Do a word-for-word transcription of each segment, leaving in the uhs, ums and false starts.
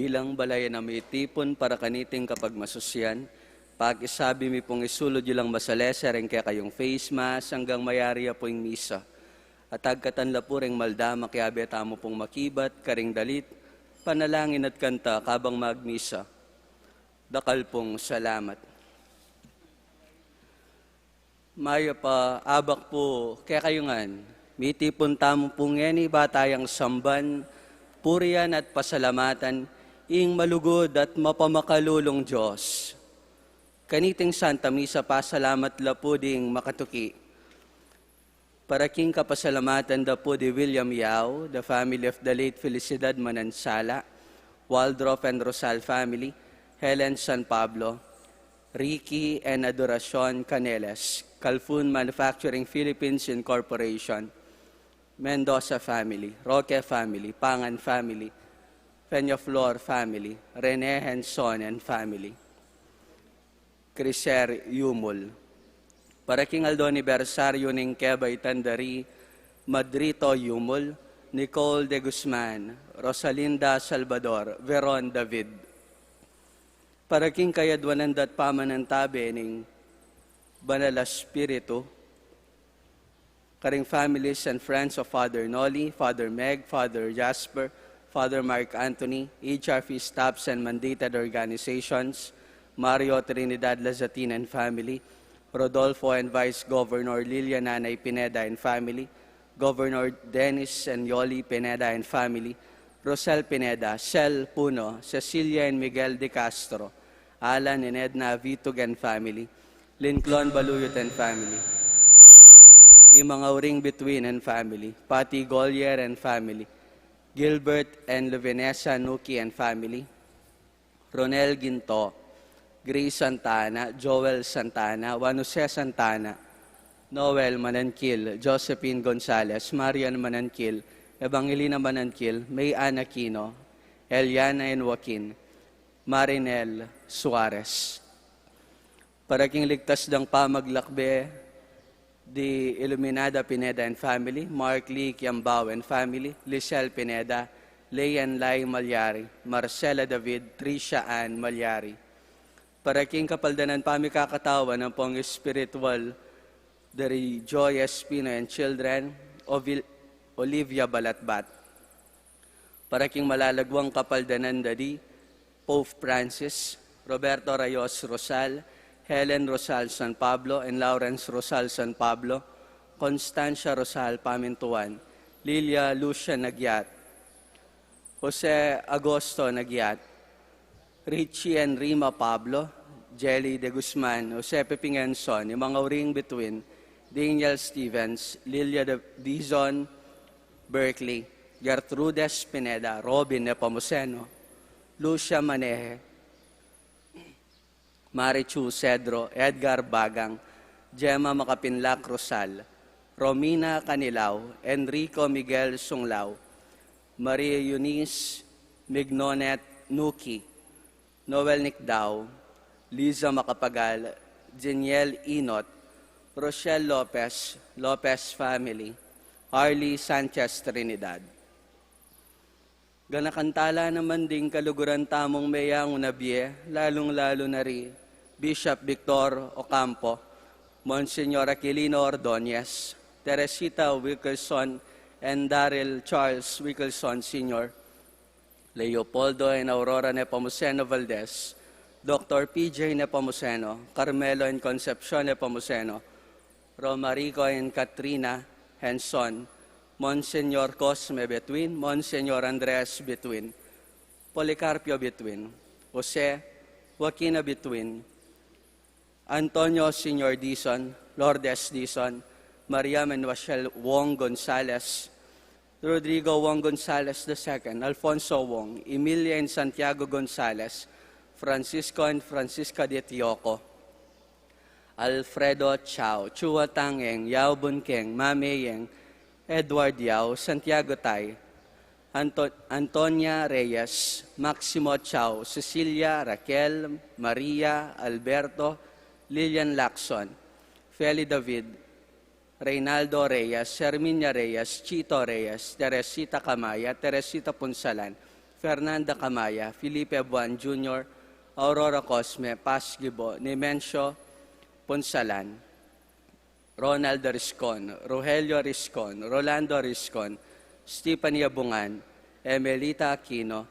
Bilang balayan a mitipun para kaniting kapagmasusyan, pakisabi mi pung isulud yu lang masalese ring kekayung face mask anggang mayari ya pu ing misa. At agkatan la pu ring maldamak, yabe tamu pung makibat karing dalit, panalangin at kanta kabang magmisa. Dakal pung salamat. Mayap a abak pu kekayu ngan. Mitipun tamu pu ngeni ba tayang samban, purian at pasalamatan ing malugud at mapamakalulung Dios. Kaniting Santa Misa, pasalamat la pu ding makatuki. Para king kapasalamatan da pu di William Yao, the family of the late Felicidad Manansala, Waldrop and Rosal family, Helen San Pablo, Ricky and Adoracion Canelas, Calfun Manufacturing Philippines Incorporation, Mendoza family, Roque family, Pangan family, Peñaflor family, Rene Henson and family, Criser Yumul. Para king aldo anibersaryu ning kebaitan da ri Madrito Yumul, Nicole de Guzman, Rosalinda Salvador, Veron David. Para king kayadwanan da't pamanantabe ning Banal a Espiritu, karing families and friends of Father Noli, Father Meg, Father Jasper, Father Mark Anthony, H R P staffs and mandated organizations, Mario Trinidad Lazatin and family, Rodolfo and Vice Governor Lilia Nanay Pineda and family, Governor Dennis and Yoli Pineda and family, Rosel Pineda, Sel Puno, Cecilia and Miguel de Castro, Alan and Edna Vitug and family, Lincoln Baluyot and family, Imangauring Bituin and family, Patty Golier and family, Gilbert and Luvinesa Nuki and family, Ronel Ginto, Grace Santana, Joel Santana, Juan Jose Santana, Noel Manankil, Josephine Gonzales, Marian Manankil, Evangelina Manankil, May Ann Aquino, Eliana and Joaquin, Marinel Suarez. Para king ligtas dang pamaglakbe di Iluminada Pineda and family, Mark Lee Kiambao and family, Lisel Pineda, Lay and Lai Malyari, Marcela David, Tricia Ann Malyari. Para king kapaldanan pamikakatawan ampong espiritual da ri Joy Espino and children, Ovil-, Olivia Balatbat. Para king malalagwang kapaldanan da di Pope Francis, Roberto Rayos Rosal, Helen Rosal San Pablo, and Lawrence Rosal San Pablo, Constancia Rosal Pamintuan, Lilia Lucia Nagyat, Jose Agosto Nagyat, Richie and Rima Pablo, Jelly de Guzman, Jose Pepingenson, Imangauring Bituin, Daniel Stevens, Lilia de Dizon, Berkeley, Gertrudes Pineda, Robin Nepomuceno, Lucia Maneje, Marichu Cedro, Edgar Bagang, Gemma Makapinlak Rosal, Romina Canilao, Enrico Miguel Sunglao, Maria Eunice Mignonet Nuki, Noel Nicdao, Liza Macapagal, Jeniel Inot, Rochelle Lopez, Lopez family, Arlie Sanchez Trinidad. Ganakan tala naman ding kaluguran tamung meyangu na bie, lalung-lalu na ri Bishop Victor Ocampo, Monsignor Aquilino Ordonez, Teresita Wilkerson, and Daryl Charles Wilkerson Senior, Leopoldo and Aurora Nepomuceno Valdez, Doctor P J Nepomuceno, Carmelo and Concepcion Nepomuceno, Romarico and Katrina Henson, Monsignor Cosme Betwin, Monsignor Andres Betwin, Policarpio Betwin, Jose, Joaquina Betwin, Antonio Senior Dizon, Lourdes Dizon, Maria Manuel Wong Gonzales, Rodrigo Wong Gonzales the second, Alfonso Wong, Emilia and Santiago Gonzales, Francisco and Francisca de Tioco, Alfredo Chao, Chua Tang Eng, Yao Bun Keng, Mame Yeng, Edward Yao, Santiago Tai, Anto-, Antonia Reyes, Maximo Chao, Cecilia, Raquel, Maria, Alberto, Lilian Lacson, Feli David, Reynaldo Reyes, Herminia Reyes, Chito Reyes, Teresita Camaya, Teresita Punsalan, Fernanda Camaya, Felipe Buan Junior, Aurora Cosme, Paz Gibo, Nemencio Punsalan, Ronald Riscon, Rogelio Riscon, Rolando Riscon, Stefania Bungan, Emelita Aquino,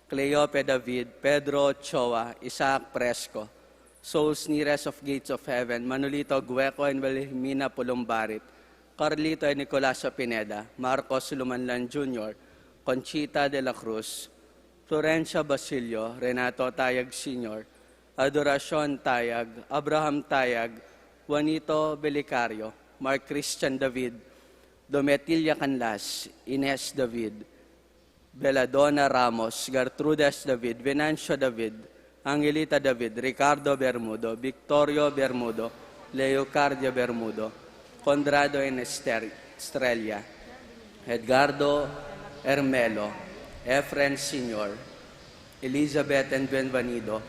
Cleope David, Pedro Ochoa, Isaac Fresco, Souls Nearest of Gates of Heaven, Manolito Gueco and Wilhelmina Pulumbarit, Carlito and Nicolas Pineda, Marcos Lumanlan Junior, Conchita de la Cruz, Florencia Basilio, Renato Tayag Senior, Adoracion Tayag, Abraham Tayag, Juanito Belicario, Mark Christian David, Dometilla Canlas, Ines David, Belladonna Ramos, Gertrudes David, Venancio David, Angelita David, Ricardo Bermudo, Victorio Bermudo, Leocardia Bermudo, Conrado and Ester-, Estrella, Edgardo Hermelo, Efren Senior, Elizabeth and Benvenido,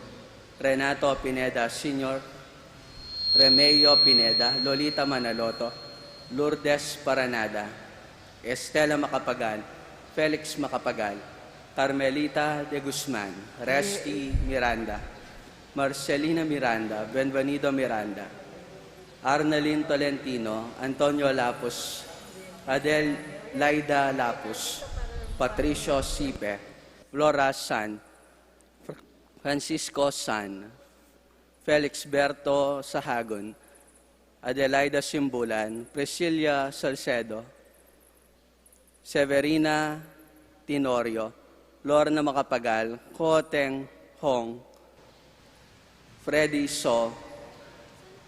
Renato Pineda Senior, Remeo Pineda, Lolita Manaloto, Lourdes Paranada, Estela Macapagal, Felix Macapagal, Carmelita de Guzman, Resty Miranda, Marcelina Miranda, Benvenido Miranda, Arnelin Tolentino, Antonio Lapus, Adelaida Lapus, Patricio Sipe, Flora San, Fr-, Francisco San, Felix Berto Sahagun, Adelaida Simbulan, Priscilla Salcedo, Severina Tenorio, Lorna Macapagal, Koteng Hong, Freddy So,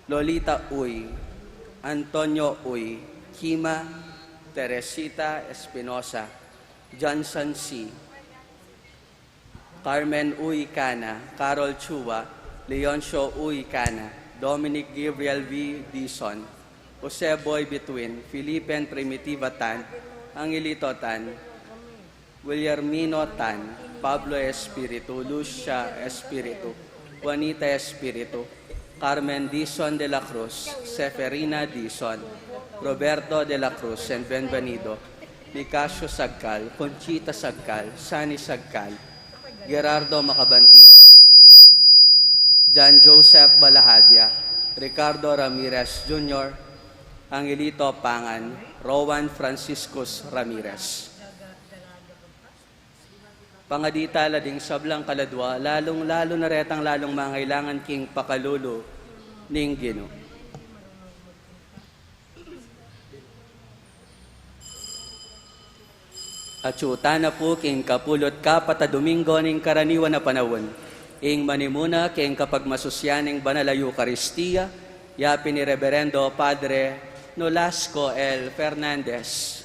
Lolita Uy, Antonio Uy, Kima, Teresita Espinosa, Johnson C, Carmen Uy Cana, Carol Chua, Leoncio Uy Cana, Dominic Gabriel V Dizon, Jose Boy Bituin, Felipe and Primitiva Tan, Angelito Tan, Williamino Tan, Pablo Espiritu, Lucia Espiritu, Juanita Espiritu, Carmen Dizon de la Cruz, Seferina Dizon, Roberto de la Cruz, and Benvenido, Nicasio Sagcal, Conchita Sagcal, Sani Sagcal, Gerardo Macabanti, John Joseph Balahadia, Ricardo Ramirez Junior, Angelito Pangan, Rowan Franciscus Ramirez. Pangadi tala ding sablang kaladwa, lalung-lalu na retang lalung mangailangan king pakalulu ning Ginu. Atsu tana pu king kapulu't kapat a Domingo ning karaniwan a panaun. Ing manimuna king kapagmasusyan ning Banal a Eukaristia, yapin i Reberendo Padre Nolasco L Fernandez.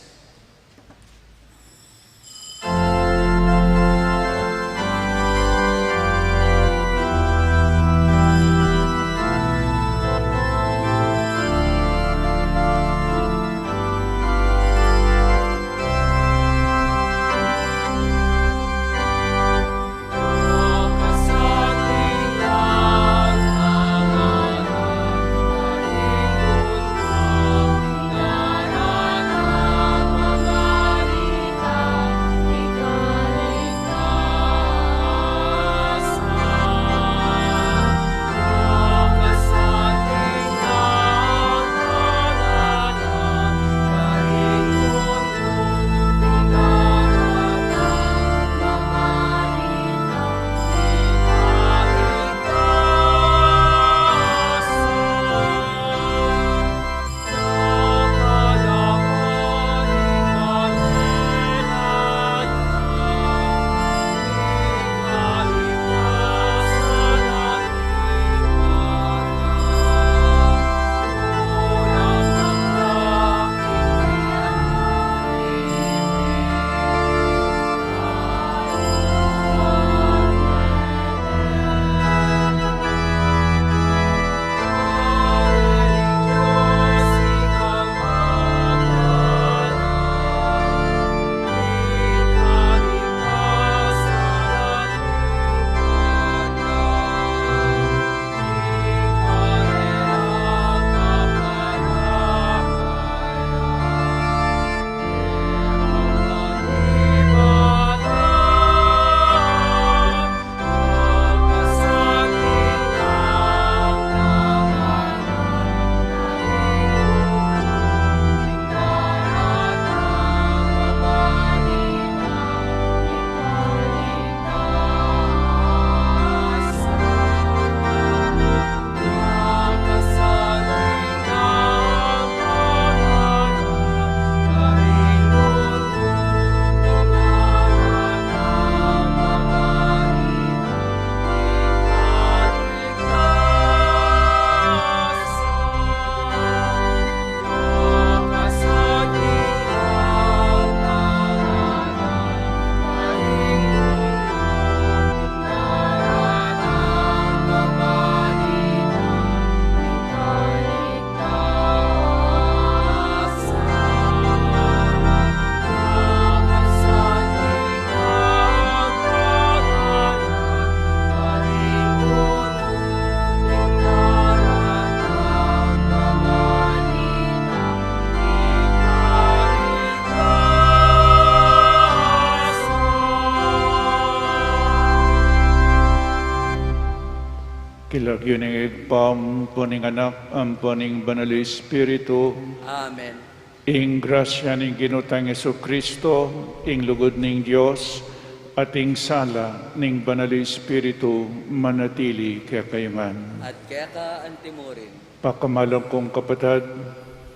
King Ibpa, ampo ning Anak, ampo ning Banal a Espiritu. Amen. Ing grasya ning Ginu tang Jesucristo, ing lugud ning Dios, at ing sala ning Banal a Espiritu manatili kekayu ngan. At keka antimurin. Pakamalan kung kapatad,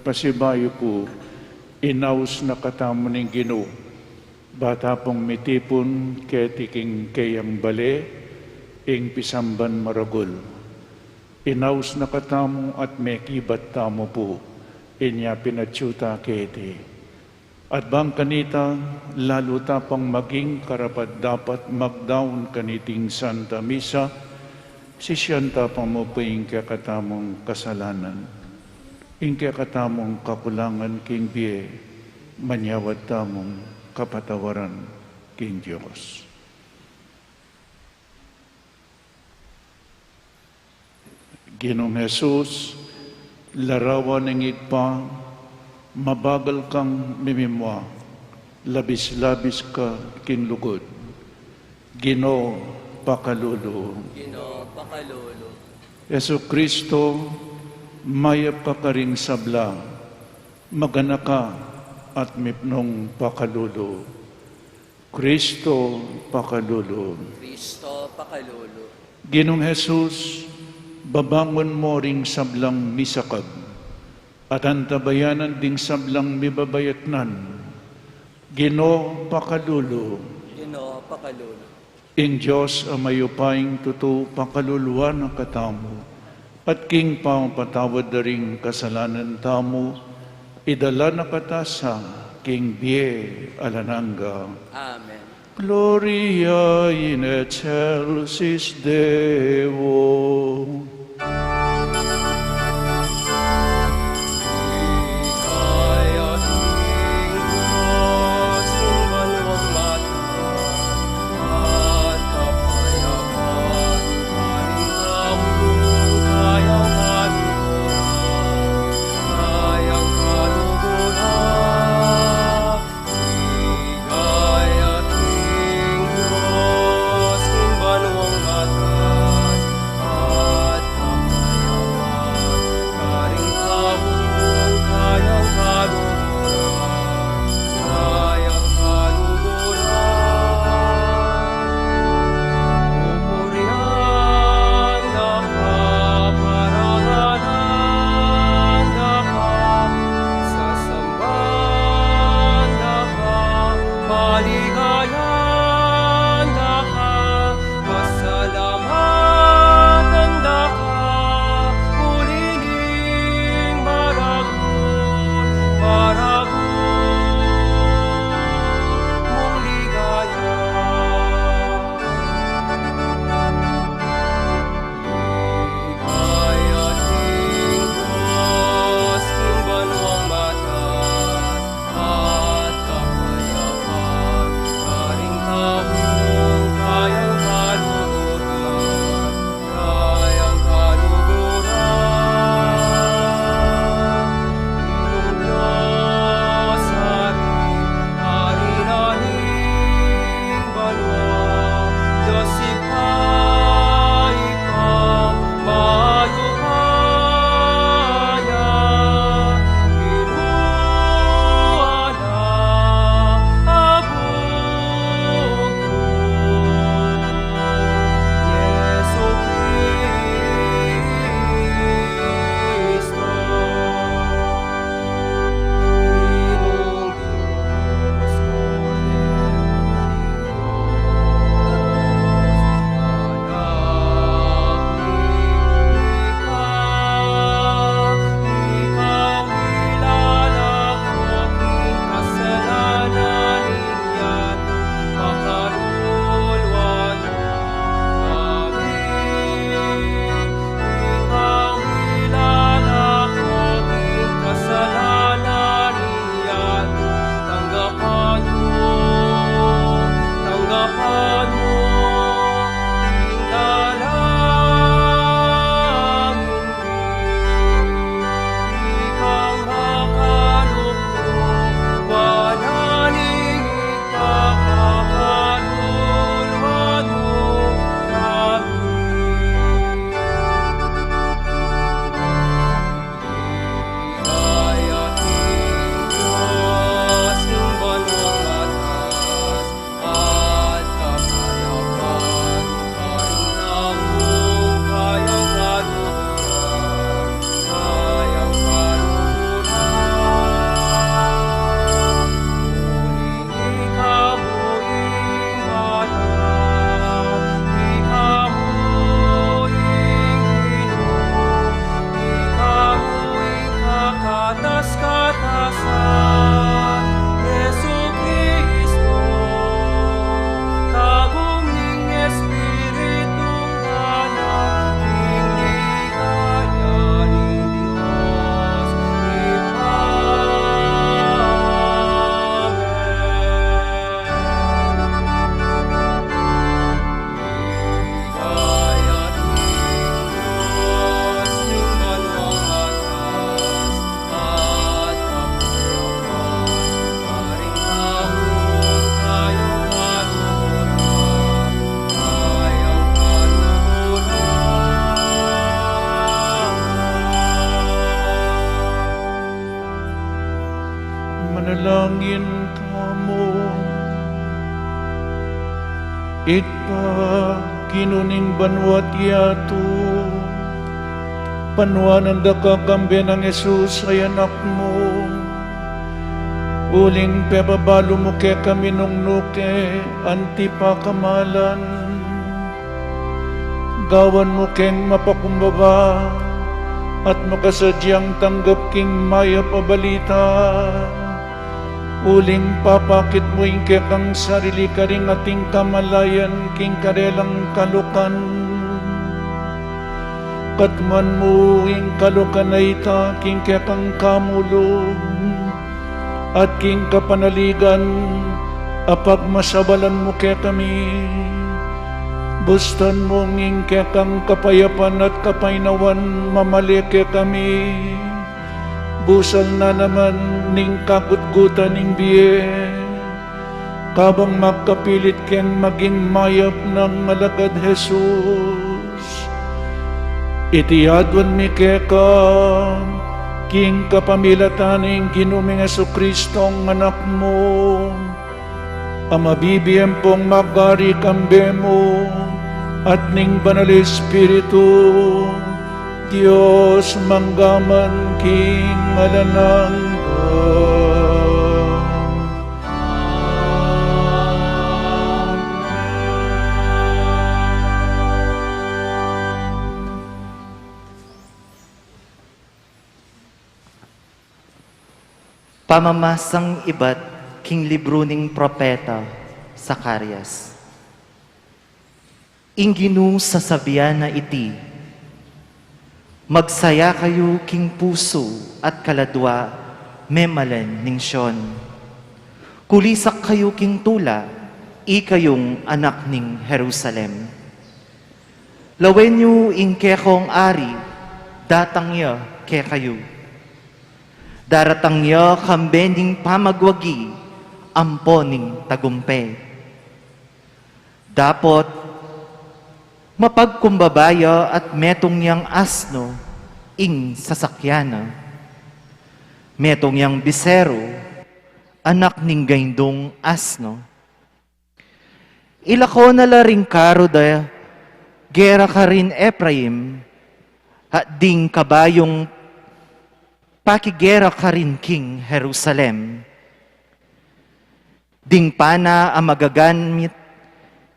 pasibayu ku, inaus na katamu ning Ginu, ba ta pung mitipun keti king keyang bale, ing pisamban maragul. Inaus na katamu at mekibat tamu pu, inya pinatyu ta keti. At bang kanita, lalu ta pang maging karapat-dapat magdaun kaniting Santa Misa, sisian ta pa mu pu ing kekatamung kasalanan, ing kekatamung kakulangan king bie, manyawad tamung kapatawaran king Dios. Ginung Jesus, larawan ning Ibpa, mabagal kang mimimua, labis-labis ka king lugud. Ginu, pakalulu. Ginu, pakalulu. Jesucristo, mayap ka karing sabla, maganaka at mipnung pakalulu. Cristo, pakalulu. Cristo, pakalulu. Ginung Jesus, babangun mu ring sablang misakab, at antabayanan ding sablang mibabayatnan. Ginu, pakalulu. Ginu, pakalulu. Ing Dios a mayupayang tutu pakaluluan na katamu, at king pamapatawad da ring kasalanan tamu, idala na kata sa king bie alang angga. Amen. Gloria in excelsis Deo. Manalangin tamu. Ibpa, Ginu ning banua't yatu, panuanan da ka kambe nang Jesus a Anak mu, uling pepabalu mu kekami nung nuke anti pakamalan. Gawan mu keng mapakumbaba at makasadyang tanggap king mayap a balita, uling papakit mu ing kekang sarili karing ating kamalayan king karelang kalukan. Katmuan mu ing kalukan a ita king kekang kamulu at king kapanaligan a pagmasabalan mu kekami. Bustan mung ing kekang kapayapan at kapaynawan mamale kekami. Busal na naman ning kagutgutan ning bie, kabang makapilit keng maging mayap nang alagad Jesus. Iti aduan mi keka king kapamilatan ning Ginu ming Jesucristo a Anak mu, a mabibie ampong magari kambe mu at ning Banal Espiritu, Dios mangga man king alang angga. Pamamasang ibat king libru ning propeta Zacarias. Ing Ginu sasabian na iti: Magsaya kayu king pusu at kaladua, memalen ning Sion. Kulisak kayu king tula, ikayung anak ning Jerusalem. Lawen yu ing kekong ari, datang ya kekayu. Daratang ya kambe ning pamagwagi ampo ning tagumpe. Dapot mapagkumbaba ya at metung yang asno ing sasakyan na. Metung yang biseru, anak ning gaindung asno. Ilako na la ring karu da gera karin Efraim, at ding kabayung pakigera karin king Jerusalem. Ding pana a magagamit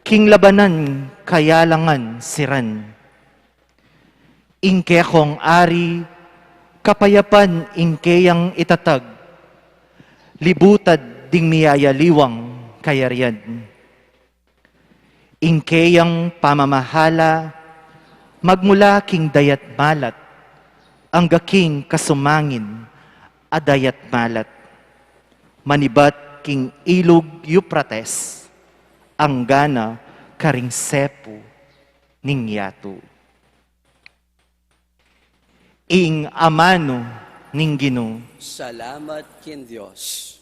king labanan kayalangan siran. Ing kekong ari, kapayapan ing keyang itatag, libutad ding miyayaliwang kayarian. Ing keyang pamamahala, magmula king dayat malat angga king kasumangin a dayat malat, manibat king ilug Euphrates, angga na karing sepu ning yatu. Ing amanu ning Ginu. Salamat king Dios.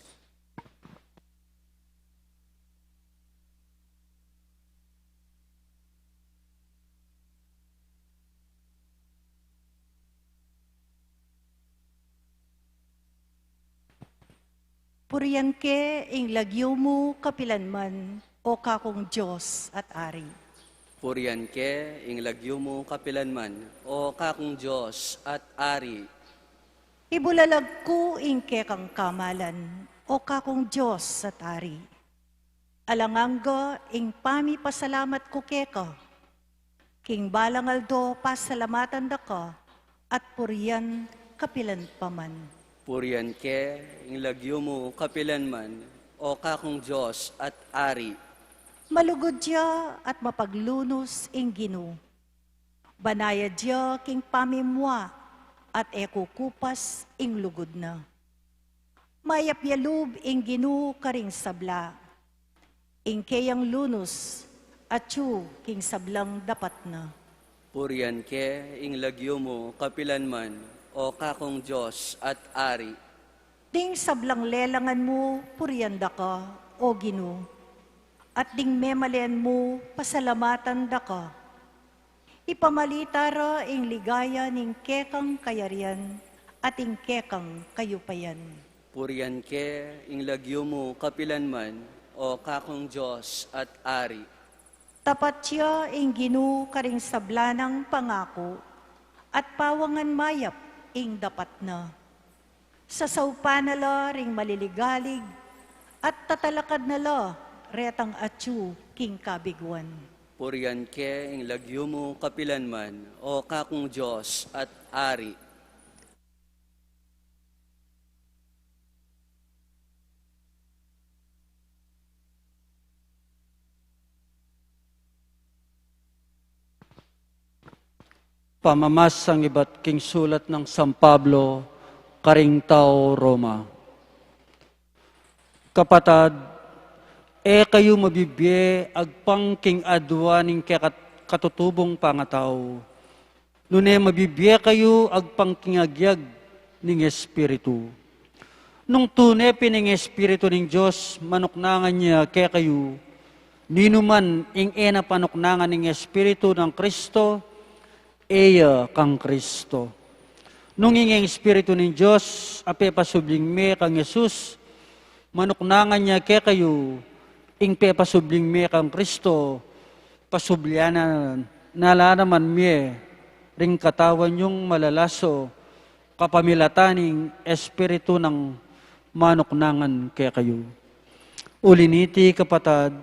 Purian ke ing lagyu mu kapilanman, o kakung Dios at Ari. Purian ke ing lagyu mu kapilanman, o kakung Dios at Ari. Ibulalag ku ing kekang kamalan, o kakung Dios at Ari. Alang angga ing pamipasalamat ku keka. King balang aldo pasalamatan da ka, at purian kapilan pa man. Purian ke ing lagyu mu kapilan man, o kakung Dios at Ari. Malugud ya at mapaglunus ing Ginu. Banayad ya king pamimua, at e kukupas ing lugud na. Mayap ya lub ing Ginu karing sabla. Ing keyang lunus atyu king sablang dapat na. Purian ke ing lagyu mu kapilan man, o kakung Dios at Ari. Ding sablang lelangan mu purian da ka, o Ginu, at ding memalen mu pasalamatan da ka. Ipamalita ra ing ligaya ning kekang kayarian at ing kekang kayupayan. Purian ke ing lagyu mu kapilan man, o kakung Dios at Ari. Tapat ya ing Ginu karing sabla nang pangaku, at pawangan mayap ing dapat na. Sasaupan na la ring maliligalig, at tatalakad na la retang atyu king kabiguan. Purian ke ing lagyu mu kapilan man, o kakung Dios at Ari. Pamamasang ibat king sulat nang San Pablo karing tau Roma. Kapatad, e kayu mabibie agpang king adua ning kekat-, katutubung pangatau, nune mabibie kayu agpang king agyag ning Espiritu. Nung tune pin ing Espiritu ning Dios manuknangan ya kekayu, ninuman ing e na panuknangan ning Espiritu nang Kristo, e ya kang Kristo. Nung ing Espiritu ning Dios a pepasubling mie kang Jesus manuknangan ya kekayu, ing pepasubling mie kang Kristo, pasublian na, na la naman mie ring katawan yung malalaso kapamilatan ning Espiritu nang manuknangan kekayu. Uli niti, kapatad,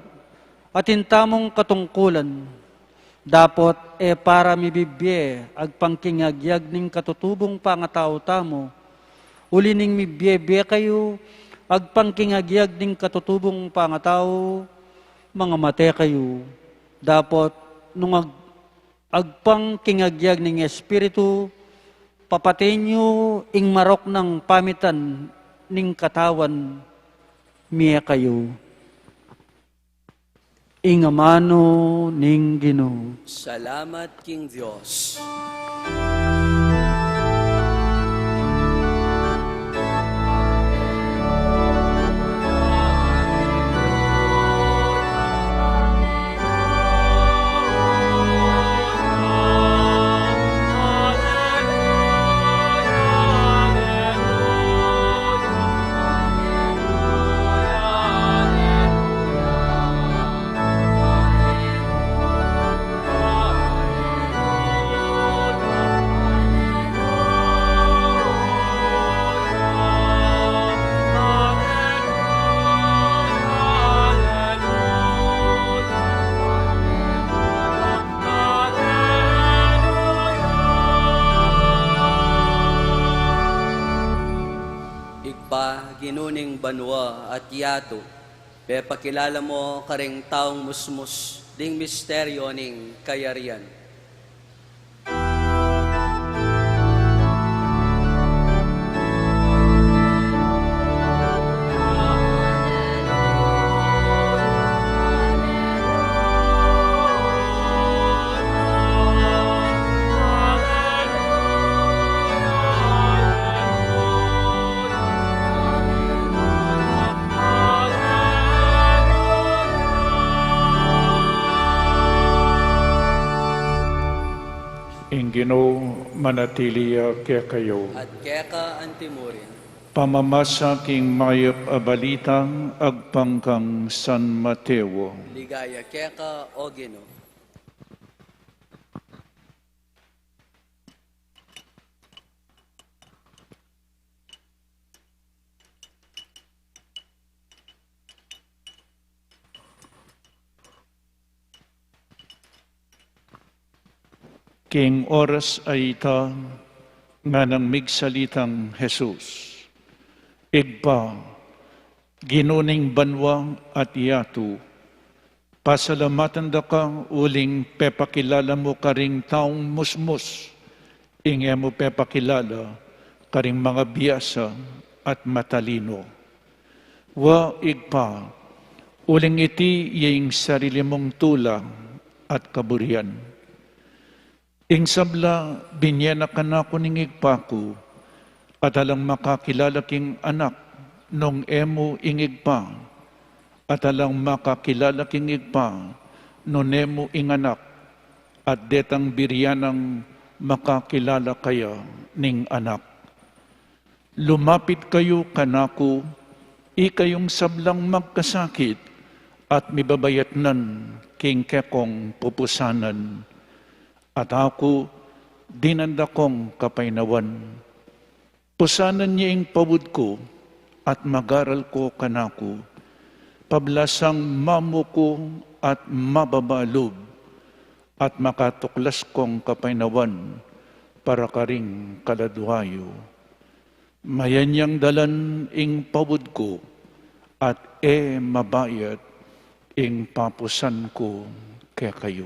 atin tamung katungkulan, dapot e para mibibie agpang king agyag ning katutubung pangatau tamu, uli ning mibie-bie kayu agpang king agyag ning katutubung pangatau, mangamate kayu. Dapot nung ag-, agpang king agyag ning Espiritu, papatin yu ing marok nang pamitan ning katawan, mie kayu. Ing amanu ning Ginu. Salamat king Dios. Ibpa, Ginu ning banua at yatu, pepakilala mu karing taung musmus ding misteryo ning kayarian. Ing Ginu manatili ya kekayu. At keka antimurin. Pamamasa king mayap a balita agpang kang San Mateo. Ligaya keka, o Ginu. King oras a ita, nganang migsalitang Jesus, Ibpa, Ginu ning banua at yatu, pasalamatan da ka uling pepakilala mu karing taung musmus ing e mu pepakilala karing mangabiasa at matalino. Wa, Ibpa, uling iti ya ing sarili mung tula at kaburian. Ing sabla binie na kanaku ning Ibpa ku, at alang makakilala king Anak nung e mu ing Ibpa, at alang makakilala king Ibpa nung e mu ing Anak, at detang birian nang makakilala kaya ning Anak. Lumapit kayu kanaku, ikayung sablang magkasakit at mibabayatnan king kekong pupusanan, at aku, dinan da kong kapaynawan. Pusanan ye ing pawud ku at magaral ku kanaku, pablasang mamu ku at mababa lub, at makatuklas kong kapaynawan para karing kaladua yu. Mayan yang dalan ing pawud ku at e mabayat ing papusan ku kekayu.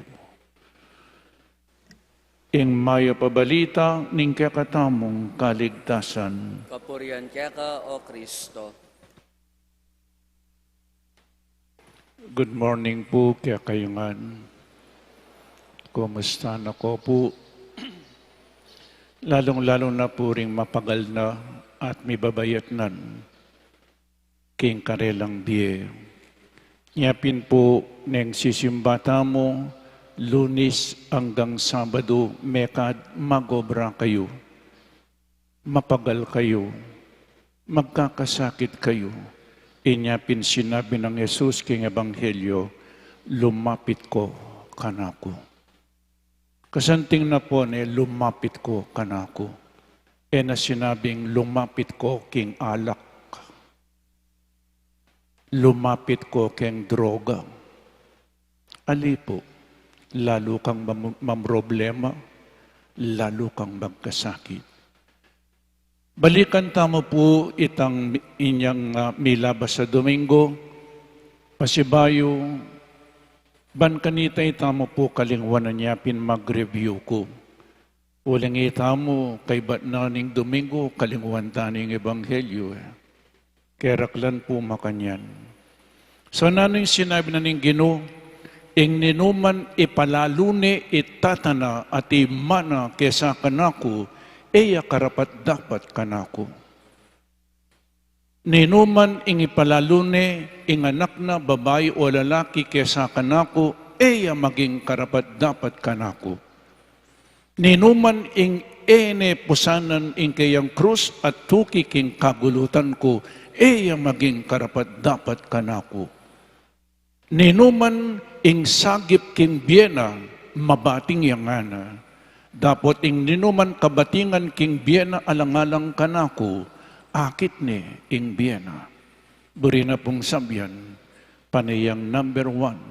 Ing mayap a balita ning kekatamung kaligtasan. Kapurian keka, O Kristo. Good morning pu kekayu ngan. Kumusta na ko pu? Lalung-lalu na pu ring mapagal na at mibabayatnan king karelang bie. Nya pin pu neng sisimba tamu, Lunis anggang Sabadu, mekad magobra kayu, mapagal kayu, magkakasakit kayu. Inya pin sinabi nang Jesus king Ebanghelyo, "Lumapit ko kanaku." Kasanting na pu ne, "Lumapit ko kanaku." E na sinabing, "Lumapit ko king alak. Lumapit ko king droga." Ali pu, lalu kang mam-, mamroblema, lalu kang magkasakit. Balikan tamu pu itang mi-, inyang, ah, milabas a Domingo, pasibayu, ban kanita itamu pu kalingwanan ya pin mag-review ku. Uling itamu, kaybat na ning Domingo, kalingwan ta ning Ebanghelyo, e. Keraklan pu makanyan. So, nanu ing sinabi na ning Ginu? "Ing ninuman ipalalu ne i tata na at i ina na kesa kanaku, e ya karapat-dapat kanaku. Ninuman ing ipalalu ne ing anak na babai o lalaki kesa kanaku, e ya maging karapat-dapat kanaku. Ninuman ing e ne pusanan ing keyang krus at tuki king kagulutan ku, e ya maging karapat-dapat kanaku. Ninuman ing sagip king bie na, mabating ya ngana. Dapot ing ninuman kabatingan king bie na alang-alang kanaku, akit ne ing bie na." Buri na pung sabyan, pane yang number one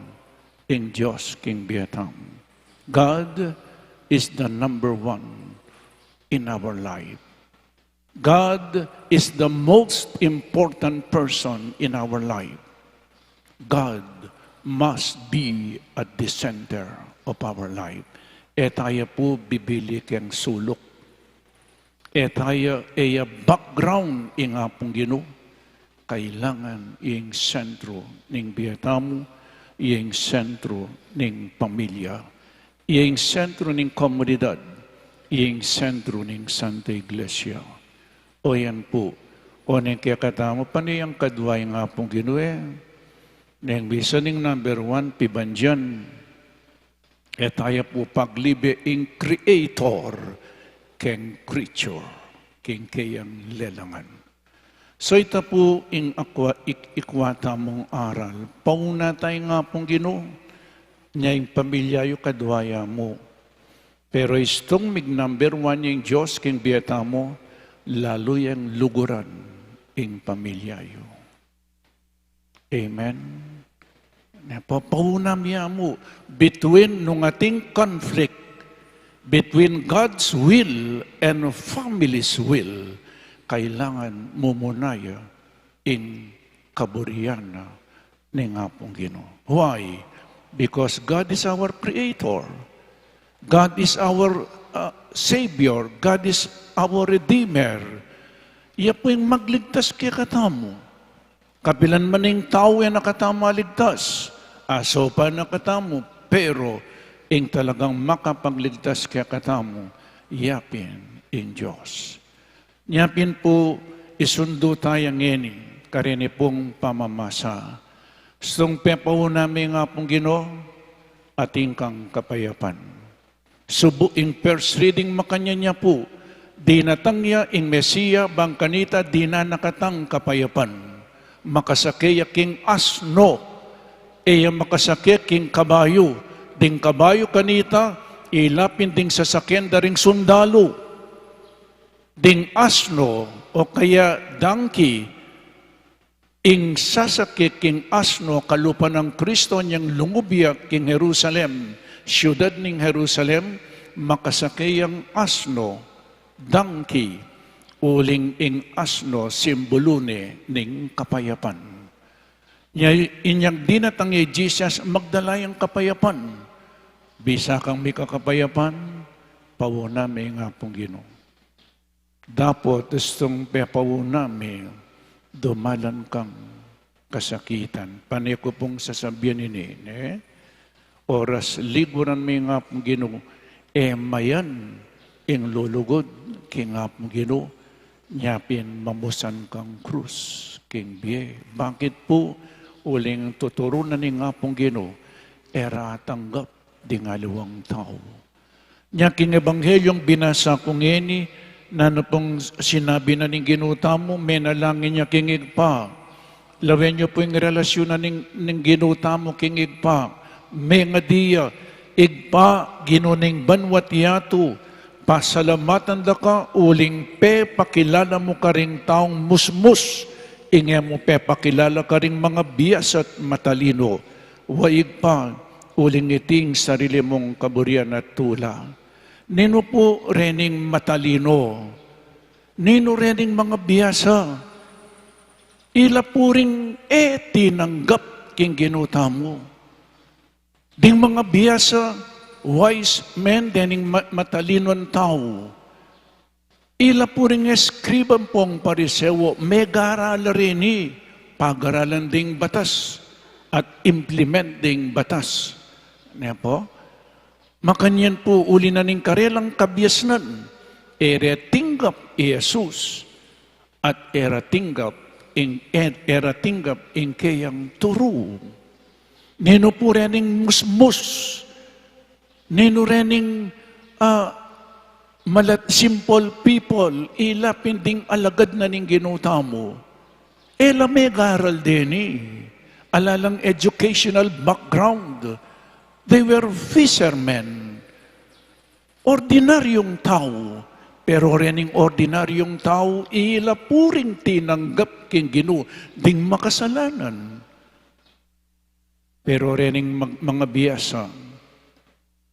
ing Dios king bie tamu. God is the number one in our life. God is the most important person in our life. God must be at the center of our life. E taya pu bibili keng suluk. E taya, e ya background ing Apung Ginu. Kailangan ing sentro ning bie tamu, ing sentro ning pamilya, ing sentro ning komunidad, ing sentro ning Santa Iglesia. O yan pu, o neng kekatamu, pane yang kadua ing Apung Ginu, e. Neng bisa ning number one, pibandian. E taya pu paglibe ing creator keng creature, keng keyang lelangan. So ita pu ing akwa, ik-, ikwa tamung aral. Pauna ta ing Apung Ginu, nya ing pamilya yu kadua ya mu. Pero istung mig number one ing Dios king bie tamu, lalu yang luguran ing pamilya yu. Amen. Ne, papauna mi ya mu, between nung ating conflict between God's will and family's will, kailangan mumuna ya ing kaburian na ning Apung Ginu. Why? Because God is our creator. God is our, uh, Savior. God is our Redeemer. Iya pu ing magligtas kekatamu. Kapilan man ing tau e na katamu maligtas, asopan na katamu, pero ing talagang makapagligtas kekatamu, iya pin ing Dios. Nya pin pu, isundu taya ngeni karin pung pamamasa. Istung pepauna mi ing Apung Ginu, atin kang kapayapan. Subu ing first reading makanyan ya pu, Dinatang ya ing Mesia, bang kanita dinan na katang kapayapan. Makasake ya king asno, e ya makasake king kabayu. Ding kabayu kanita, ila pin ding sasaken da ring sundalu. Ding asno, o kaya donkey, ing sasake king asno kalupa nang Kristo nyang lungub ya king Jerusalem, siyudad ning Jerusalem, makasake yang asno, donkey, uling ing asno simbulu ne ning kapayapan. Nya, inyang dinatang ya i Jesus, magdala yang kapayapan. Bisa kang mika kapayapan, pauna me ing Apung Ginu. Dapot istung pepauna me, dumalan kang kasakitan. Pane ku pung sasabian ini, ne? Oras liguran me ing Apung Ginu, e mayan ing lulugud king Apung Ginu, nya pin mamusan kang krus king bie. Bakit pu? Uling tuturunan ning Apung Ginu, e ra tanggap ding aliwang tau. Nya king Ebanghelyung binasa ku ngeni, nanu pung sinabi na ning Ginu tamu, menalangin ya king Ibpa. Lawen yu pu ing relasyunan ning, ning Ginu tamu king Ibpa. Mengadi ya, Ibpa, Ginu ning banua't yatu, pasalamatan da ka uling pepakilala mu karing taung musmus, ing e mu pepakilala karing mangabiasa't matalino. Wa Ibpa, uling iti ing sarili mung kaburian at tula. Ninu pu rening matalino? Ninu rening mangabiasa? Ila pu ring e tinanggap king Ginu tamu. Ding mangabiasa, wise men, dening ma-, matalinon tau. Ila pu ring eskriba ampong Pariseo, megaral la reni, pagaralan ding batas, at implement ding batas. Ne pu? Makanyan pu uli na ning karelang kabiasnan, e re tinggap i Jesus, at e ra tinggap ing, e, e ra tinggap ing keyang turu. Ninu pu rening musmus? Ninu rening, ah, malat-, simple people, ila pin ding alagad na ning Ginu tamu? E la megaral deni, ala lang educational background. They were fishermen. Ordinaryung tau, pero rening ordinaryung tau, ila pu ring tinanggap king Ginu ding makasalanan. Pero rening mag-, mangabiasa,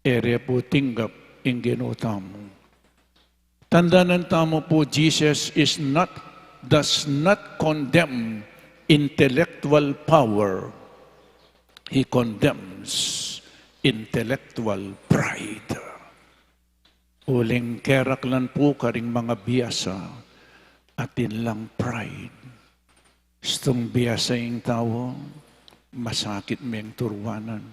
e re pu tinggap ing Ginu tamu. Tandanan tamu pu, Jesus is not, does not condemn intellectual power. He condemns intellectual pride. Uling keraklan pu karing mangabiasa, atin lang pride. Istung biasa ing tau, masakit meng turuanan.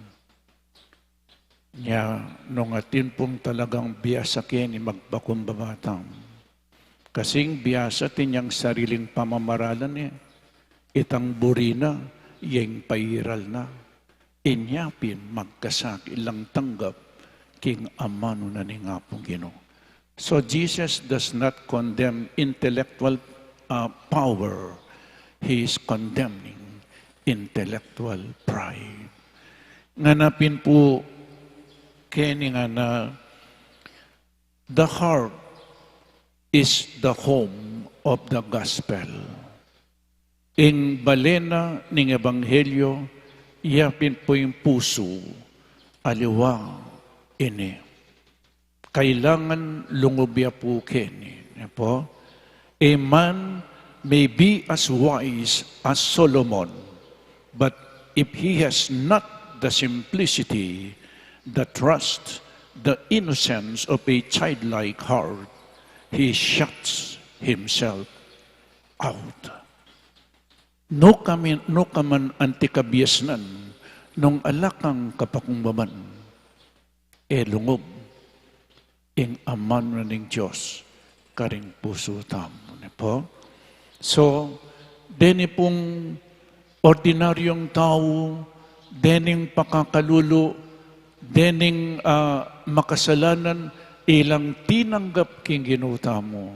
Nya, nung atin pung talagang biasa keni, magpakumbaba tamu. Kasing biasa atin yang sariling pamamaralan e, itang buri na, ya ing pairal na. Inya pin magkasakit lang tanggap king amanu na ning Apung Ginu. So Jesus does not condemn intellectual, uh, power. He is condemning intellectual pride. Ngana pin pu keni ngana, the heart is the home of the gospel. Ing bale na ning ebanghelyo, ya pin pu ing pusu, aliwa ini. Kailangan lungub ya pu keni, ne pu? A man may be as wise as Solomon, but if he has not the simplicity, the trust, the innocence of a childlike heart, he shuts himself out. Nu ka man, nu ka man anti kabiasnan, nung ala kang kapakumbaban, e lungub ing amanu na ning Dios karing pusu tamu, ne pu? So, deni pung ordinaryung tau, dening pakakalulu, dening, ah, makasalanan, ilang tinanggap king Ginu tamu.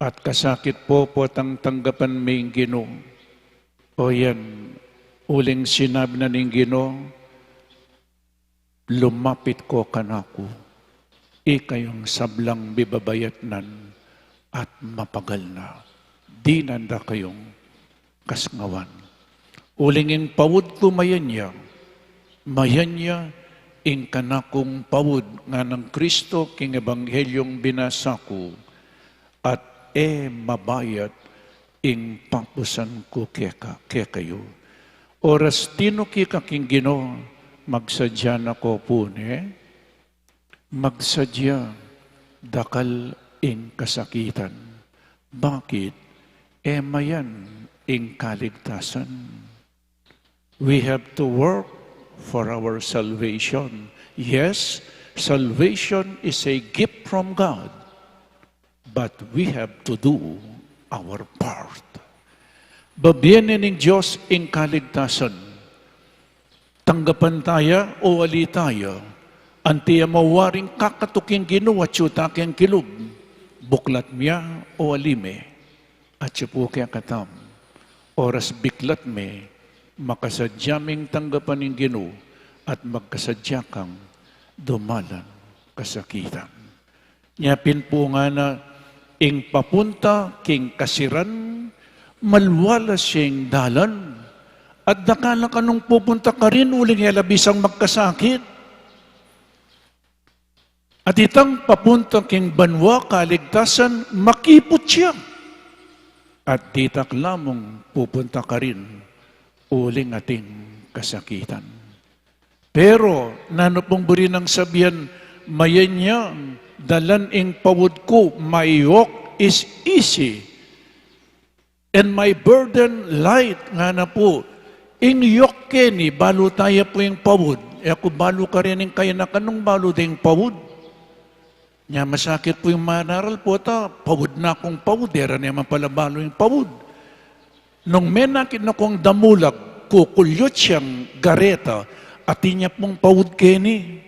At kasakit pu, potang tanggapan me ing Ginu. O yan, uling sinabi na ning Ginu, "Lumapit ko kanaku, ikayung sablang mibabayatnan at mapagal na, dinan da kayung kasngawan." Uling ing paud ku mayan ya, mayan ya ing kanakung paud, nganang Kristo king Ebanghelyung binasa ku, at e mabayat ing papusan ku keka, kekayu. Oras tinuki ka king Ginu, magsadya na ko pu ne, magsadya, dakal ing kasakitan. Bakit? E mayan ing kaligtasan. We have to work for our salvation. Yes, salvation is a gift from God, but we have to do our part. Bibie ne ning Dios ing kaligtasan. Tanggapan taya o ali taya, anti ya mawaring kakatuk ing Ginu atyu ta keng kilub, buklat mya o ali me, atyu pu kekatamu. Oras biklat me, makasadya meng tanggapan ing Ginu, at magkasadya kang dumalan kasakitan. Nya pin pu ngana, ing papunta king kasiran, malwalas ya ing dalan, at dakal a kanung pupunta karin uling e la bisang magkasakit. At itang papunta king banua kaligtasan, makiput ya. At ditak lamung pupunta karin uling ating kasakitan. Pero nanu pung buri nang sabian, mayan ya dalan ing paud ku, my yoke is easy and my burden light, ngana pu. Ing yoke keni, balu taya pu ing paud. E ku balu karin ing kayanakan nung balu deng paud. Nya masakit pu ing manaral, pota, paud na kung paud, e ra ne man pala balu ing paud. Nung menakit na kung damulag, kukulyut yang gareta, atin ya pung paud keni.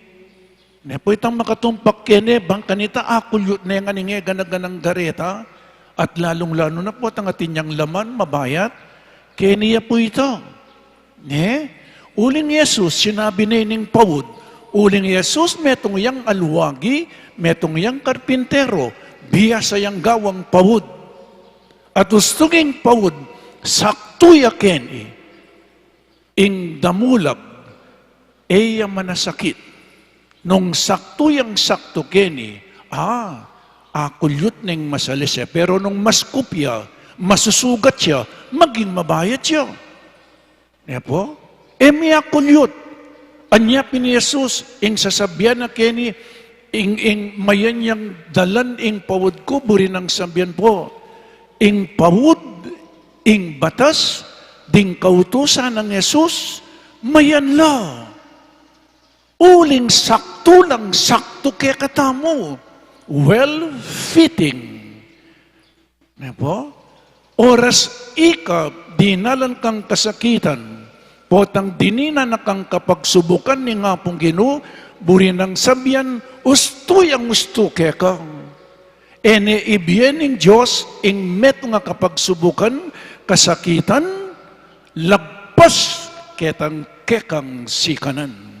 Ne pu itang makatumpak keni, bang kanita akulyut ne ngan ing e gana-ganang gareta, at lalung-lalu na pu itang atin yang laman, mabayat, keni ya pu ita. Ne? Uling Jesus, sinabi ne ning paud. Uling Jesus, metung yang alwagi, metung yang karpintero, biasa yang gawang paud. At ustu ing paud, saktu ya keni, ing damulag, e ya manasakit. Nung saktu yang saktu keni, a, akulyut neng masalese. Pero nung maskup ya, masusugat ya, maging mabayat ya. Ne pu? E me akulyut. Anya pin Jesus, ing sasabian na keni, ing, ing mayan yang dalan ing paud ku, buri nang sabian pu. Ing paud, ing batas, ding kautusan nang Jesus, mayan la. Uling saktu lang saktu kekatamu. Well fitting. Ne pu? Oras ika dinalan kang kasakitan, potang dininan na kang kapagsubukan ning Apung Ginu, buri nang sabian, ustu yang ustu keka. E ne ibie ning Dios ing metung a kapagsubukan, kasakitan, lagpas ketang kekang sikanan.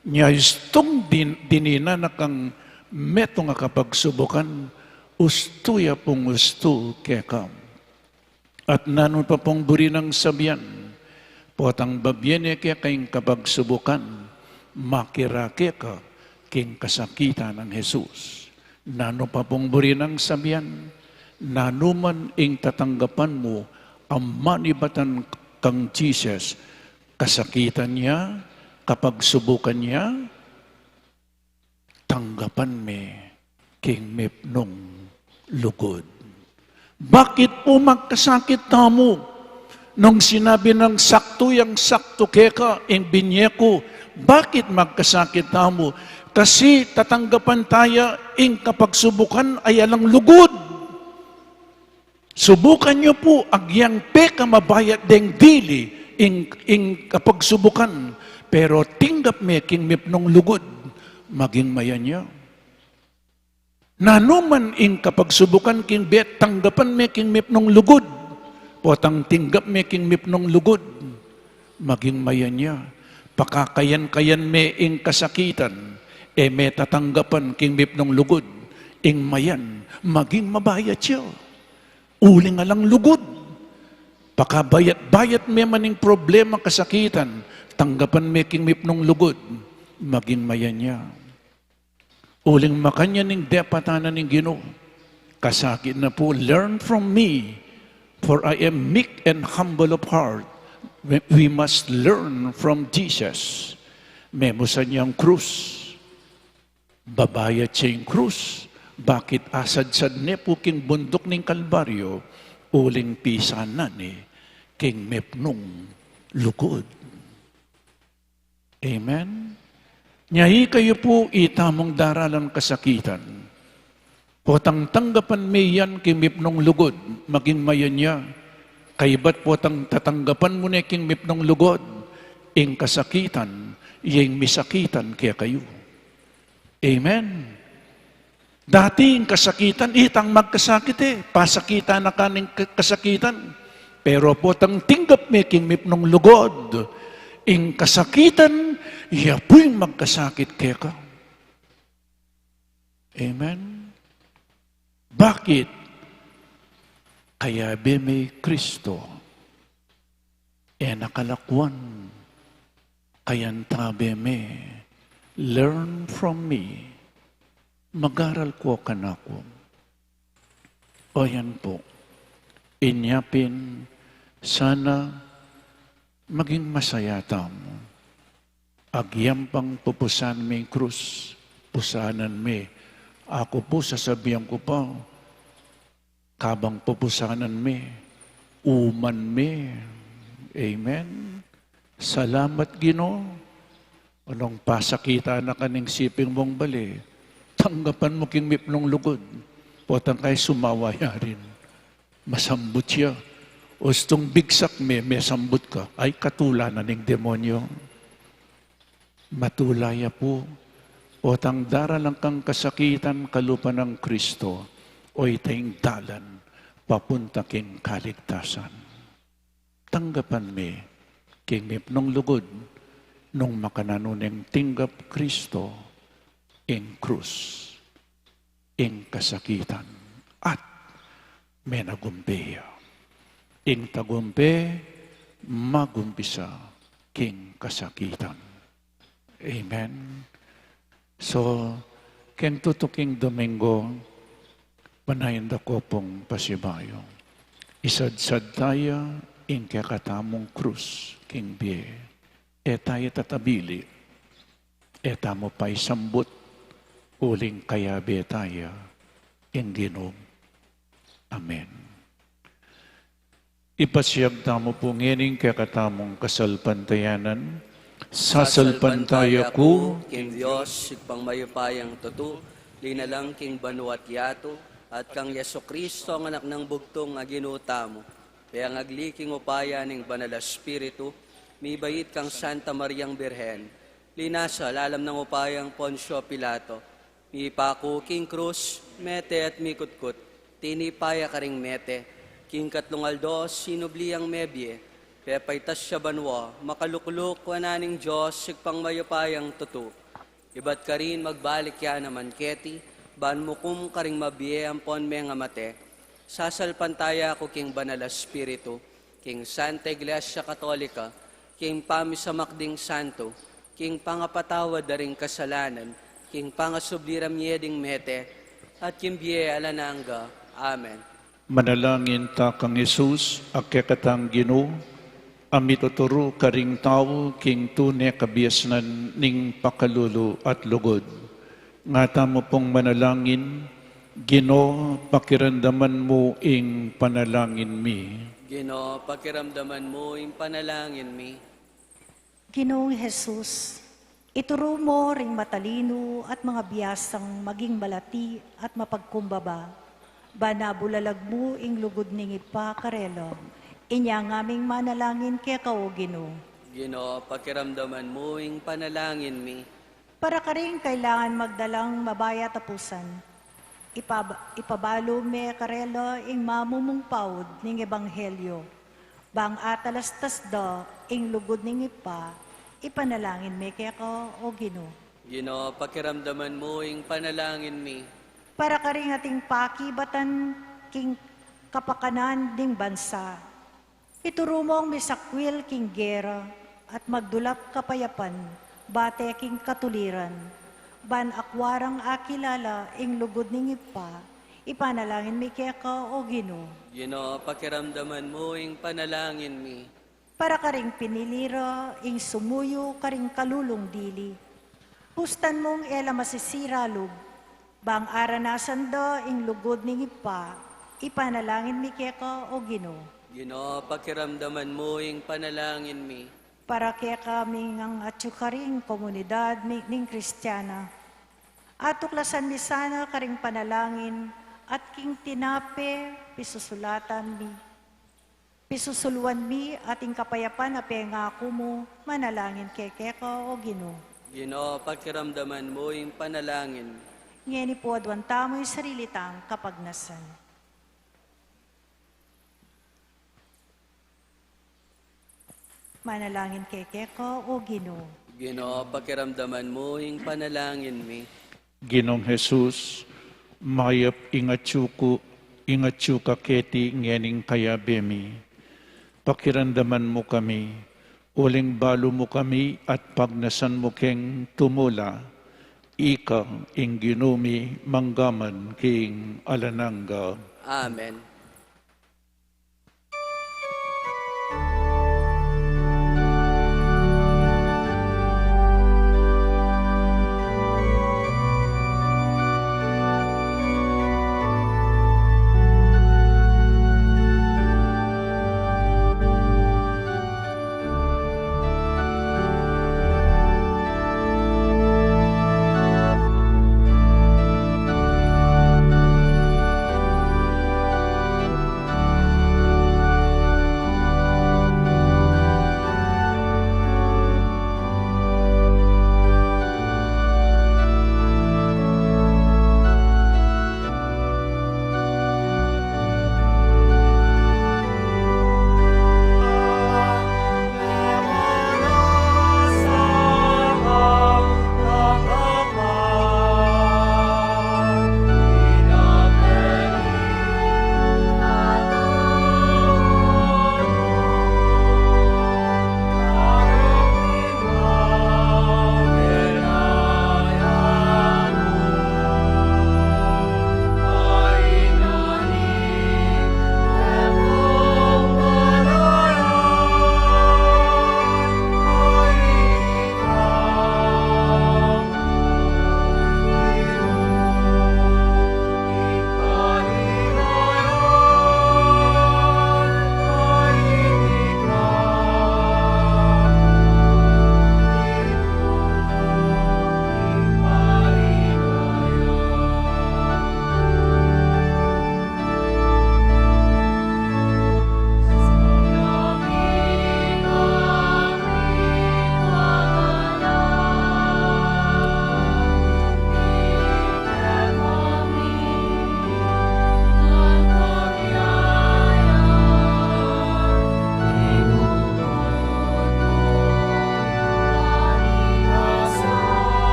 Nya istung din-, dininan na kang metung a kapagsubukan, ustu ya pung ustu keka. At nanu pa pung buri nang sabian, potang babie ne keka ing kapagsubukan, makirake ka king kasakitan nang Jesus. Nanu pa pung buri nang sabian, nanu man ing tatanggapan mu a manibatan kang Jesus, kasakitan ya, kapagsubukan ya, tanggapan me king mipnung lugud. Bakit pu magkasakit tamu? Nung sinabi nang saktu yang saktu keka ing binye ku, bakit magkasakit tamu? Kasi tatanggapan taya ing kapagsubukan a alang lugud. Subukan yu pu, agyang pekamabayat deng dili ing, ing kapagsubukan, pero tinggap me king mipnung lugud, maging mayan ya. Nanu man ing kapagsubukan king bie, tanggapan me king mipnung lugud. Potang tinggap me king mipnung lugud, maging mayan ya. Pakakayan-kayan me ing kasakitan, e me tatanggapan king mipnung lugud ing mayan, maging mabayat ya. Uling alang lugud. Pakabayat-bayat me man ing problema, kasakitan, tanggapan me king mipnung lugud, maging mayan ya. Uling makanyan ing depatan na ning Ginu. Kasakit na pu, "Learn from me, for I am meek and humble of heart." We, we must learn from Jesus. Memusan yang krus. Babayat ya ing krus. Bakit asadsad ne pu king bunduk ning Kalbaryo? Uling pisan na ne king mipnung lugud. Amen? Nya ikayu pu, itamung daralan kasakitan. Potang tanggapan me yan king mipnung lugud, maging mayan ya. Kaybat potang tatanggapan mu ne king mipnung lugud ing kasakitan, ya ing misakitan kekayu. Amen? Dati ing kasakitan, itang magkasakit e, pasakitan na ka ning ka-, kasakitan. Pero potang tinggap me king mipnung lugud ing kasakitan, ya pu ing magkasakit keka. Amen? Bakit? Kayabe me i Kristo. E na kalakuan, kayantabe me, "Learn from me." Mag-aral ko kanaku. O yan pu. Inya pin, sana maging masaya tamu. Agyang pang pupusan me ing krus, pusanan me. Aku pu, sasabian ku pa, kabang pupusanan me, uman me. Amen. Salamat, Ginu. Nung pasakitan na ka ning siping mung bale, tanggapan mu king mipnung lugud. Potang kaya sumawa ya rin. Masambut ya. Ustung bigsak me, mesambut ka. Ay, katula na ning demonyo. Matula ya pu, potang daralan kang kasakitan kalupa nang Kristo, o ita ing dalan papunta king kaligtasan. Tanggapan me king mipnung lugud nung makananu neng tinggap Kristo ing krus, ing kasakitan, at menagumpe ya. Ing tagumpe magumpisa king kasakitan. Amen. So, keng tutuking Domingo, panayan da ko pung pasibayu. Isadsad taya ing kekatamung krus king bie. E taya tatabili. E tamu pa isambut, uling kayabe taya ing Ginu. Amen. Ipasiag tamu pu ngening kekatamung kasalpantayanan. Sasalpantaya ku king Dios, Ibpang mayupayang tutu, linalang king banua't yatu, at kang Jesucristo, ang Anak nang bugtung a Ginu tamu, pengagli king upaya ning Banal a Espiritu, mibait kang Santa Mariang Birhen, linasa lalam nang upayang Poncio Pilato, mipaku king krus, mete at mikutkut, tinipa ya karing mete, king katlung aldo sinubli yang mebie, pepaitas ya banua, makalukluk wanan ning Dios, Ibpang mayupayang tutu. Ibat karin magbalik ya naman keti, ban mukum karing mabie ampon mengamate. Sasalpantaya ku king Banal a Espiritu, king Santa Iglesia Katolika, king pamisamak ding santu, king pangapatawad da ring kasalanan, king pangasubli ra mie ding mete, at king bie alang angga. Amen. Manalangin ta kang Jesus, a kekatang Ginu, a mituturu karing tau king tune kabiasnan ning pakalulu at lugud. Nga tamu pung manalangin, Ginu, pakiramdaman mu ing panalangin mi. Ginu, pakiramdaman mu ing panalangin mi. Ginoong Jesus, ituru mu ring matalinu at mga biasang maging malati at mapagkumbaba, ban mabulalag mu ing lugud ning Ibpa karela. Inya ngaming manalangin keka, O Ginu. Ginu, pakiramdaman mu ing panalangin mi. Para karing kailangan magdalang mabayat a pusan. Ipab-, ipabalu me karela ing mamumungpaud ning ebanghelyo. Bang atalastas da ing lugud ning Ibpa, ipanalangin mi keka, O Ginu. Ginu, pakiramdaman mu ing panalangin mi. Para karing ating pakibatan king kapakanan ding bansa. Ituru mung misakwil king gera at magdulap kapayapan bate king katuliran. Ban akua rang akilala ing lugud ning Ibpa, ipanalangin mi keka, O Ginu. Ginu, pakiramdaman mu ing panalangin mi. Para karing pinili ra ing sumuyu karing kalulung dili. Pustan mung e la masisira lub, bang aranasan da ing lugud ning Ibpa, ipanalangin mi keka, O Ginu. Ginu, pakiramdaman mu ing panalangin mi. Para kekami ngan atyu karing komunidad mi, ning Kristiana. Atuklasan mi sana karing panalangin at king tinape pisusulatan mi. Pisusuluan mi at ing kapayapan a pengaku mu, manalangin kekeka, O Ginu. Ginu, pakiramdaman mu ing panalangin. Ngeni pu aduan tamu ing sarili tang kapagnasan. Manalangin kekeka, O Ginu. Ginu, pakiramdaman mu ing panalangin mi. Ginung Jesus, mayap ing atyu ku, ing atyu ka keti ngening kayabe mi. Pakiramdaman mu kami, uling balu mu kami at pagnasan mu keng tumula. Ika ing Ginu mi manggaman king alang angga. Amen.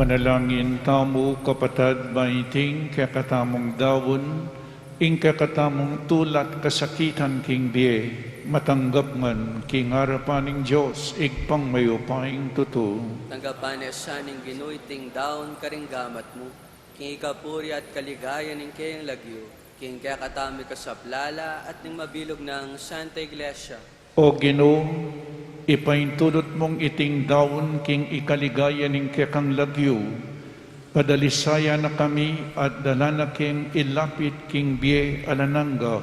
Panalangin tamu, kapatad, ban iting kekatamung daun, ing kekatamung tulat kasakitan king bie, matanggap ngan king arapan ning Dios, Ibpang mayupayang tutu. Tanggapan na sa ning Ginu iting daun karing gamat mu, king ikapuri at kaligayan ning keyang lagyu, king kekatamung ikasaplala at ning mabilug nang Santa Iglesia. O Ginu, ipaintulut mung iting daun king ikaligayan ning kekang lagyu, padalisayan na kami at dala na keng ilapit king bie alang angga.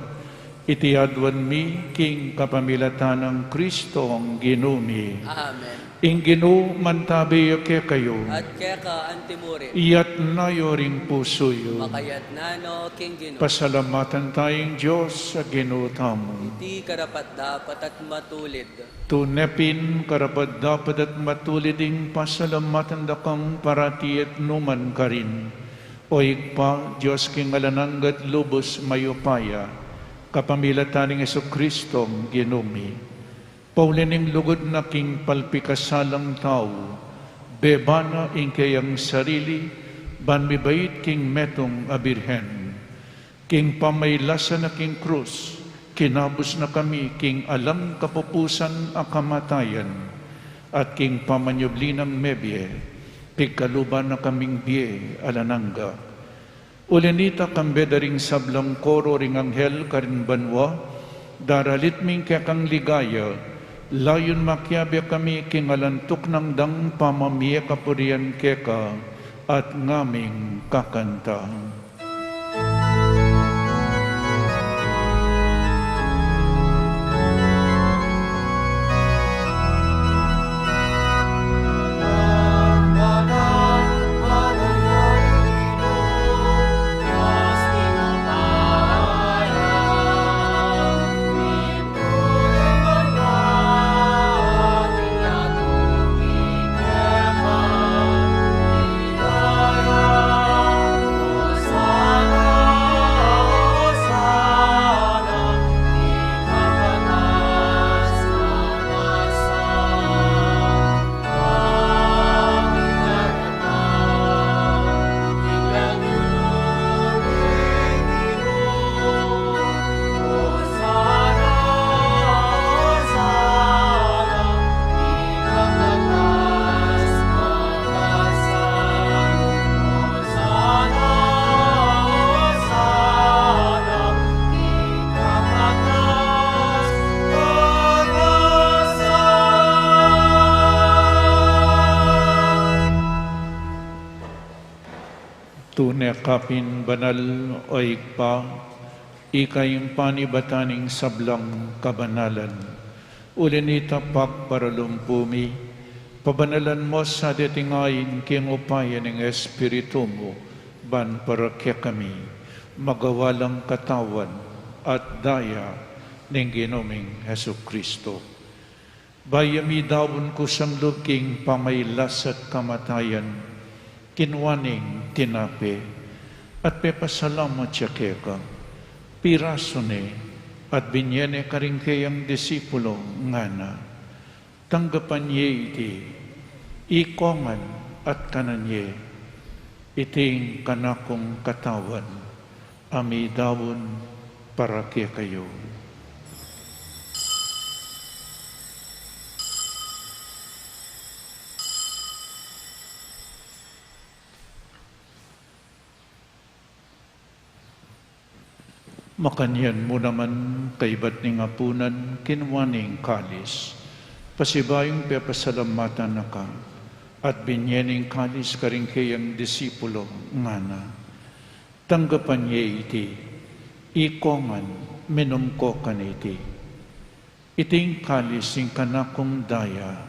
Iti aduan mi king kapamilatan nang Kristong Ginu mi. Amen. Ing Ginu mantabe ya kekayu. At keka antimurin. Iyatna yu ring pusu yu. Makayatna no king Ginu. Pasalamatan taya ing Dios a Ginu tamu. Iti karapat-dapat at matulid. Tune pin karapat-dapat at matulid ing pasalamatan da kang parati at nu man karin, O Ibpa, Dios king alang angga at lubus mayupaya, kapamilatan nang Jesucristong Ginu mi. Pauli ning lugud na king palpikasalang tau, beba na ing keyang sarili, ban mibait king metung a birhen. King pamailasa na king krus, kinabus na kami king alang kapupusan a kamatayan, at king pamanyubli nang mebie, pigkaluban na kaming bie alang angga. Uli nita, kambe da ring sablang koro ring anghel karin banua, daralit mi ing kekang ligaya, layun makiabe kami king alang tuknang dang pamamie kapurian keka, at ngaming kakanta. Tune ka pin banal, O Ibpa, ika ing panibatan ning sablang kabanalan. Uli nita, pagparalumpu mi, pabanalan mu sa deting ain king upaya ning Espiritu mu, ban para kekami magawa lang katawan at daya ning Ginu ming Jesucristo. Bayu ya midaun kusang lub king pamailas at kamatayan, kinua neng tinape, at pepasalamat ya keka, pirasu ne, at binye ne karing keyang disipulo, ngana: Tanggapan ye iti, ikong ngan at kanan ye, iti ing kanakung katawan, a midaun para kekayu. Makanyan mu naman, kaybat ning apunan, kinua ne ing kalis, pasibayung pepasalamatan na ka, at binye ne ing kalis karing keyang disipulo, ngana: Tanggapan ye iti, ikong ngan, minum ko kaniti. Iti ing kalis ning kanakung daya,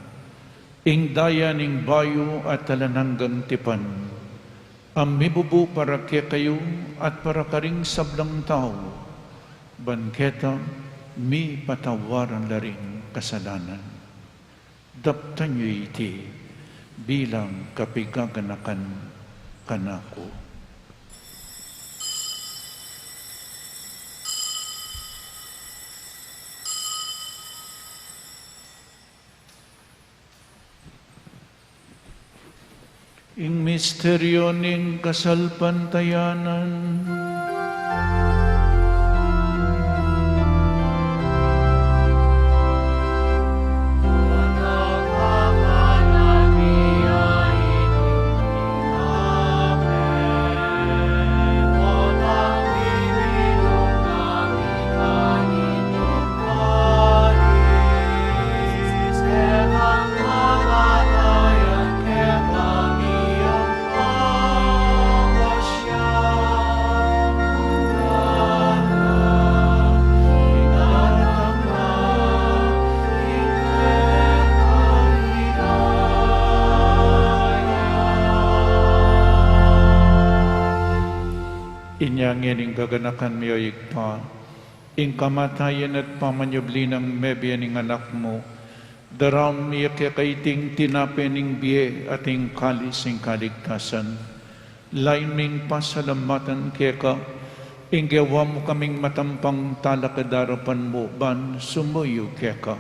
ing daya ning bayu at alang anggang tipan, a mibubu para kekayu at para karing sablang tau, ban keta mipatawaran la ring kasalanan. Daptan yu iti bilang kapigaganakan kanaku. Ing misteryo ning kasalpantayanan. Inya ngeni ing gaganakan mi, o Ibpa, ing kamatayan at pamanyubli nang mebie ning Anak mu, daraun mi keka iting tinape ning bie at ing kalis ning kaligtasan. Lain ming pasalamatan keka, ing gewa mu kaming matampang talakad king arapan mu ban sumuyu keka.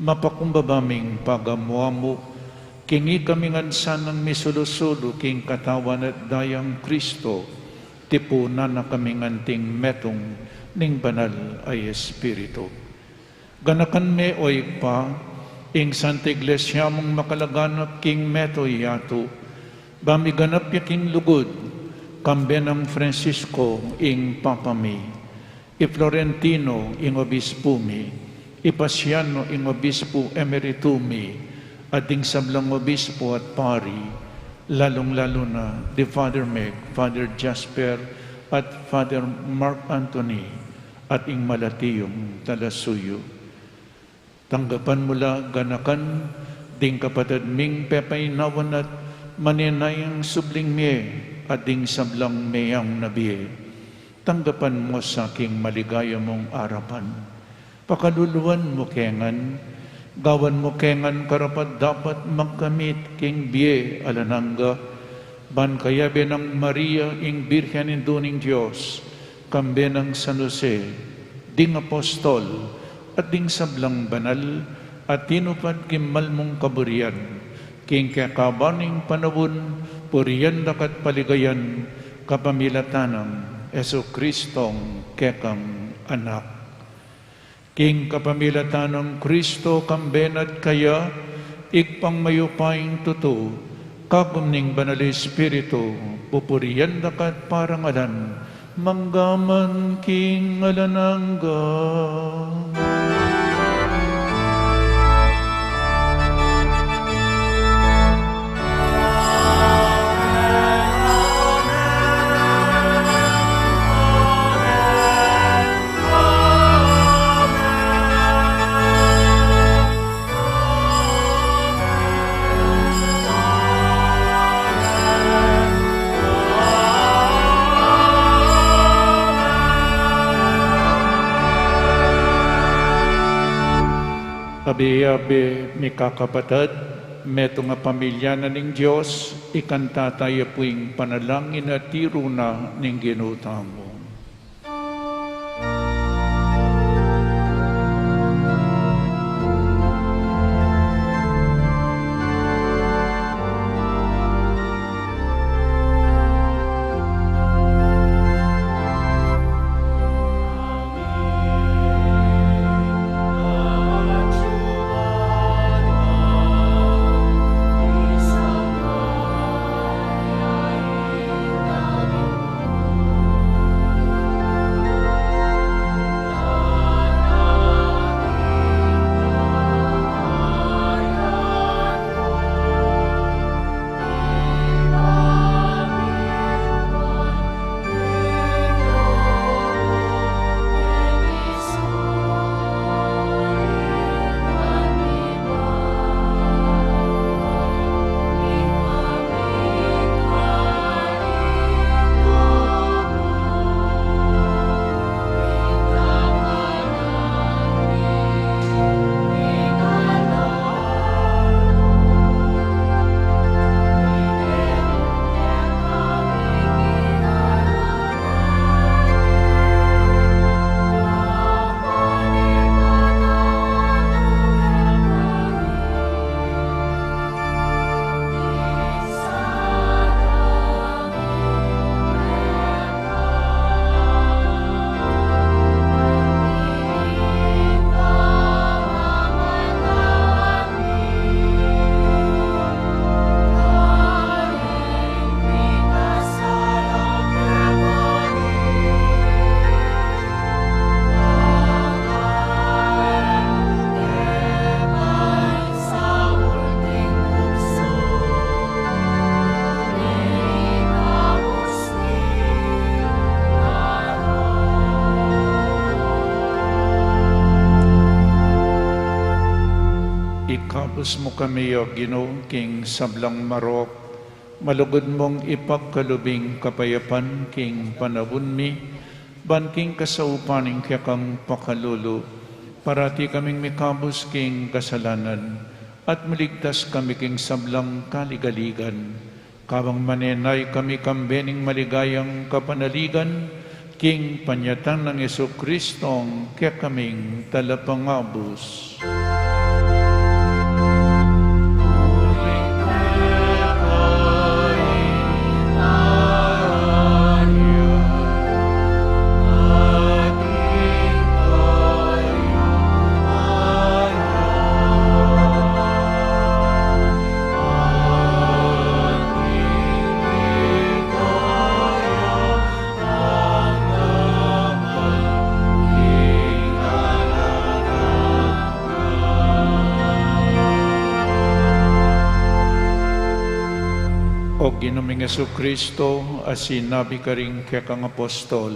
Mapakumbaba ming pagamu-amu, king ikami ngan sanang misulu-sulu king Katawan at Dayang Kristo, tipunan na kami ngan anting metung ning Banal a Espiritu. Ganakan me, o Ibpa, ing Santa Iglesia mung makalaganap king mabilug a yatu, ba miganap ya king lugud, kambe nang Francisco ing Papa mi, i Florentino ing Obispu mi, i Paciano ing Obispu Emeritu mi, at ding sablang obispu at pari, lalung-lalu na di Father Meg, Father Jasper, at Father Mark Anthony, at ing malati yung talasuyu. Tanggapan mu la, ganakan, ding kapatad ming pepainawan at manenayang subling mie, at ding sablang meyang na bie. Tanggapan mu sa king maligaya mung arapan. Pakaluluan mu ke ngan, gawan mu ke ngan karapat-dapat magkamit king bie alang angga, ban kayabe nang Maria, ing Birhen Indu ning Dios, kambe nang San Jose, ding apostol, at ding sablang banal a tinupad king mal mung kaburian, king kekaban ning panaun, purian da ka at paligayan, kapamilatan nang Jesucristong kekang Anak. King kapamilatan nang Kristo, kambe na at kaya, Ibpang mayupayang tutu, kagum ning Banal Espiritu, pupurian da ka at parangalan, mangga man king alang angga. Abe-abe, mikakapatad, metung a pamilya na ning Dios, ikanta taya pu ing panalangin a tiru na ning Ginu tamu. Pus mu kami, O Ginu, king sablang marok, malugud mung ipagkalub ing kapayapan king panaun mi, ban king kasaupan ning kekang pakalulu, parati kaming mikabus king kasalanan, at maligtas kami king sablang kaligaligan. Kabang manenaya kami kambe ning maligayang kapanaligan, king panyatang nang Jesucristong kekaming Talapangabus. O Ginu ming Jesucristo, a sinabi karing kekang apostol,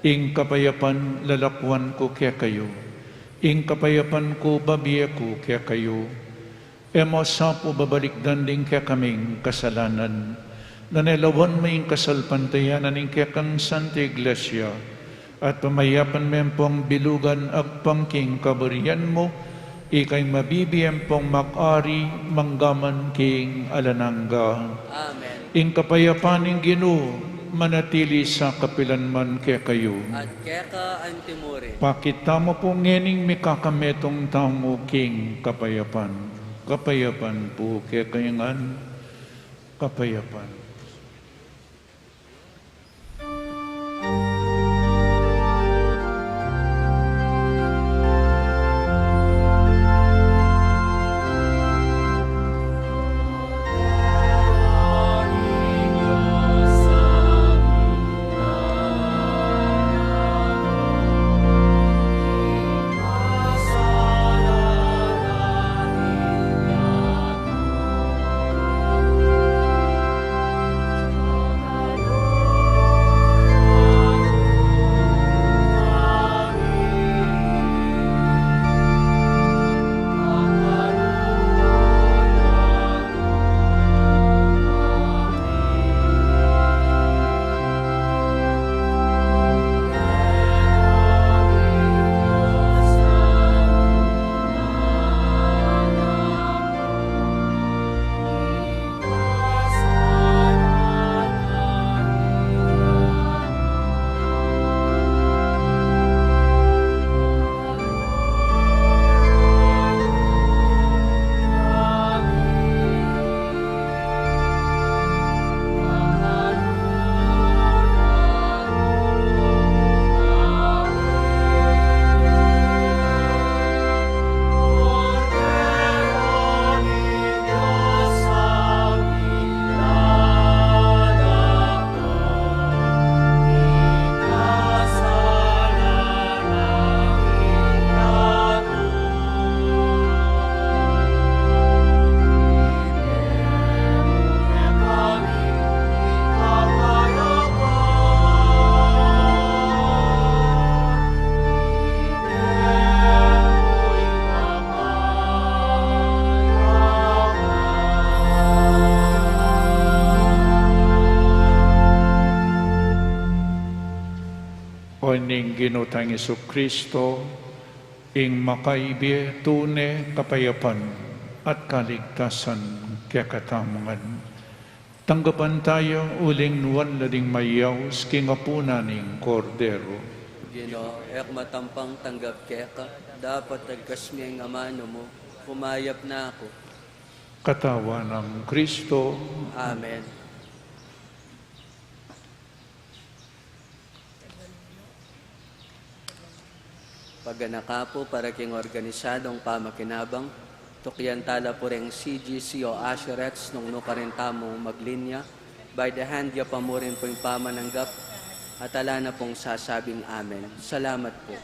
ing kapayapan lalakuan ku kekayu, ing kapayapan ku bibie ku kekayu. E mu sa pu babalikdan ding kekaming kasalanan, nune lawan mu ing kasalpantayanan ning kekang Santa Iglesia, at pamayapan me pung bilugan agpang king kaburian mu, ika ing mabibie ampong mag-ari mangga man king alang angga. Amen. Ing kapayapan ning Ginu manatili sa kapilan man kekayu. At keka antimurin. Pakit tamu pu ngening mikakametung tamu king kapayapan. Kapayapan pu kekayu ngan. Kapayapan. O ning Ginu tang Jesucristo, ing makaibie tune kapayapan at kaligtasan kekatamu ngan. Tanggapan taya uling nuan la ding mayaus king apunan ning Kordero. Ginu, e ku matampang tanggap keka, dapot agkas me ing amanu mu, kumayap na ku. Katawan nang Kristo. Amen. Paganaka pu para king organisadong pamakinabang, tukian tala pu reng C G C o usherettes nung nukarin tamung maglinya, by the hand ya pa murin pu ing pamananggap, at ala na pung sasabing amen. Salamat pu.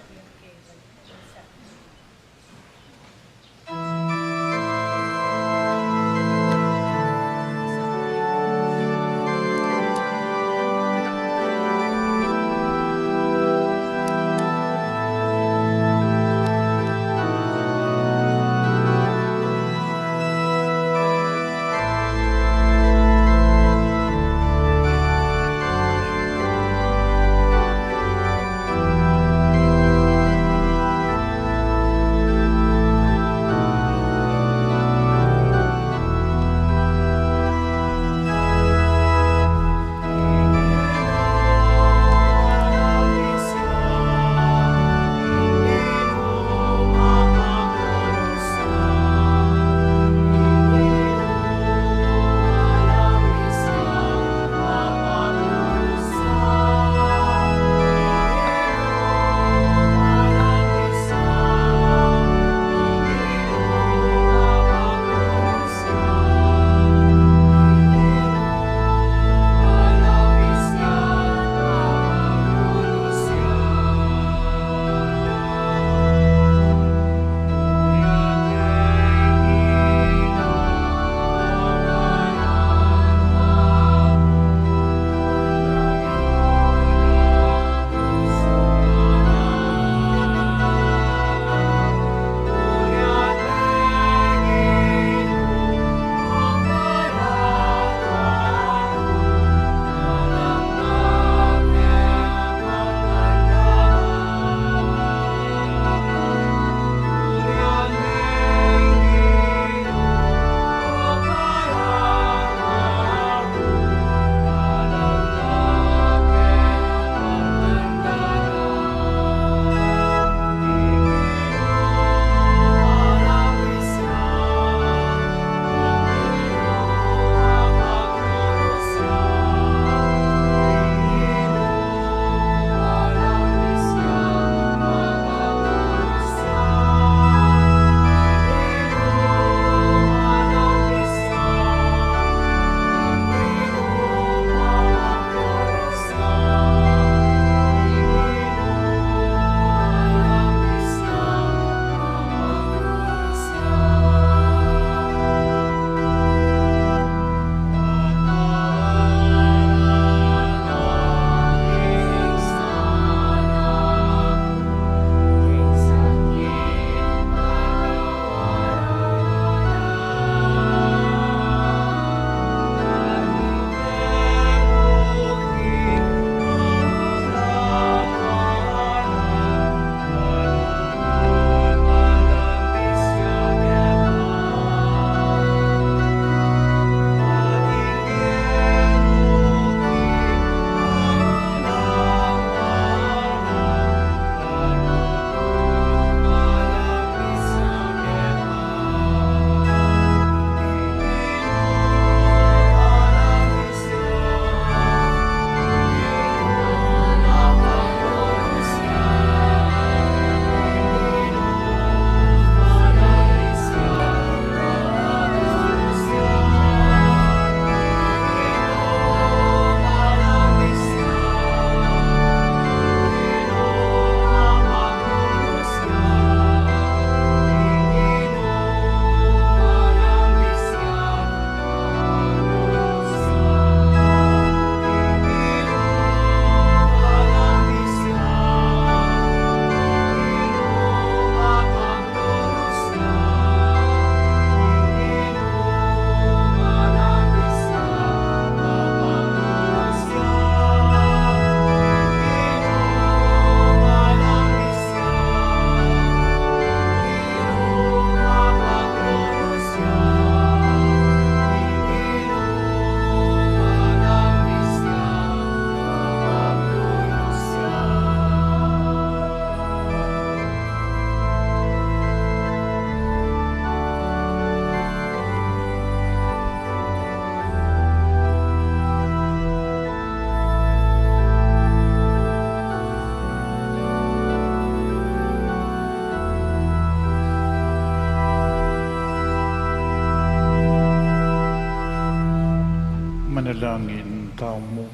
Manalangin tamu.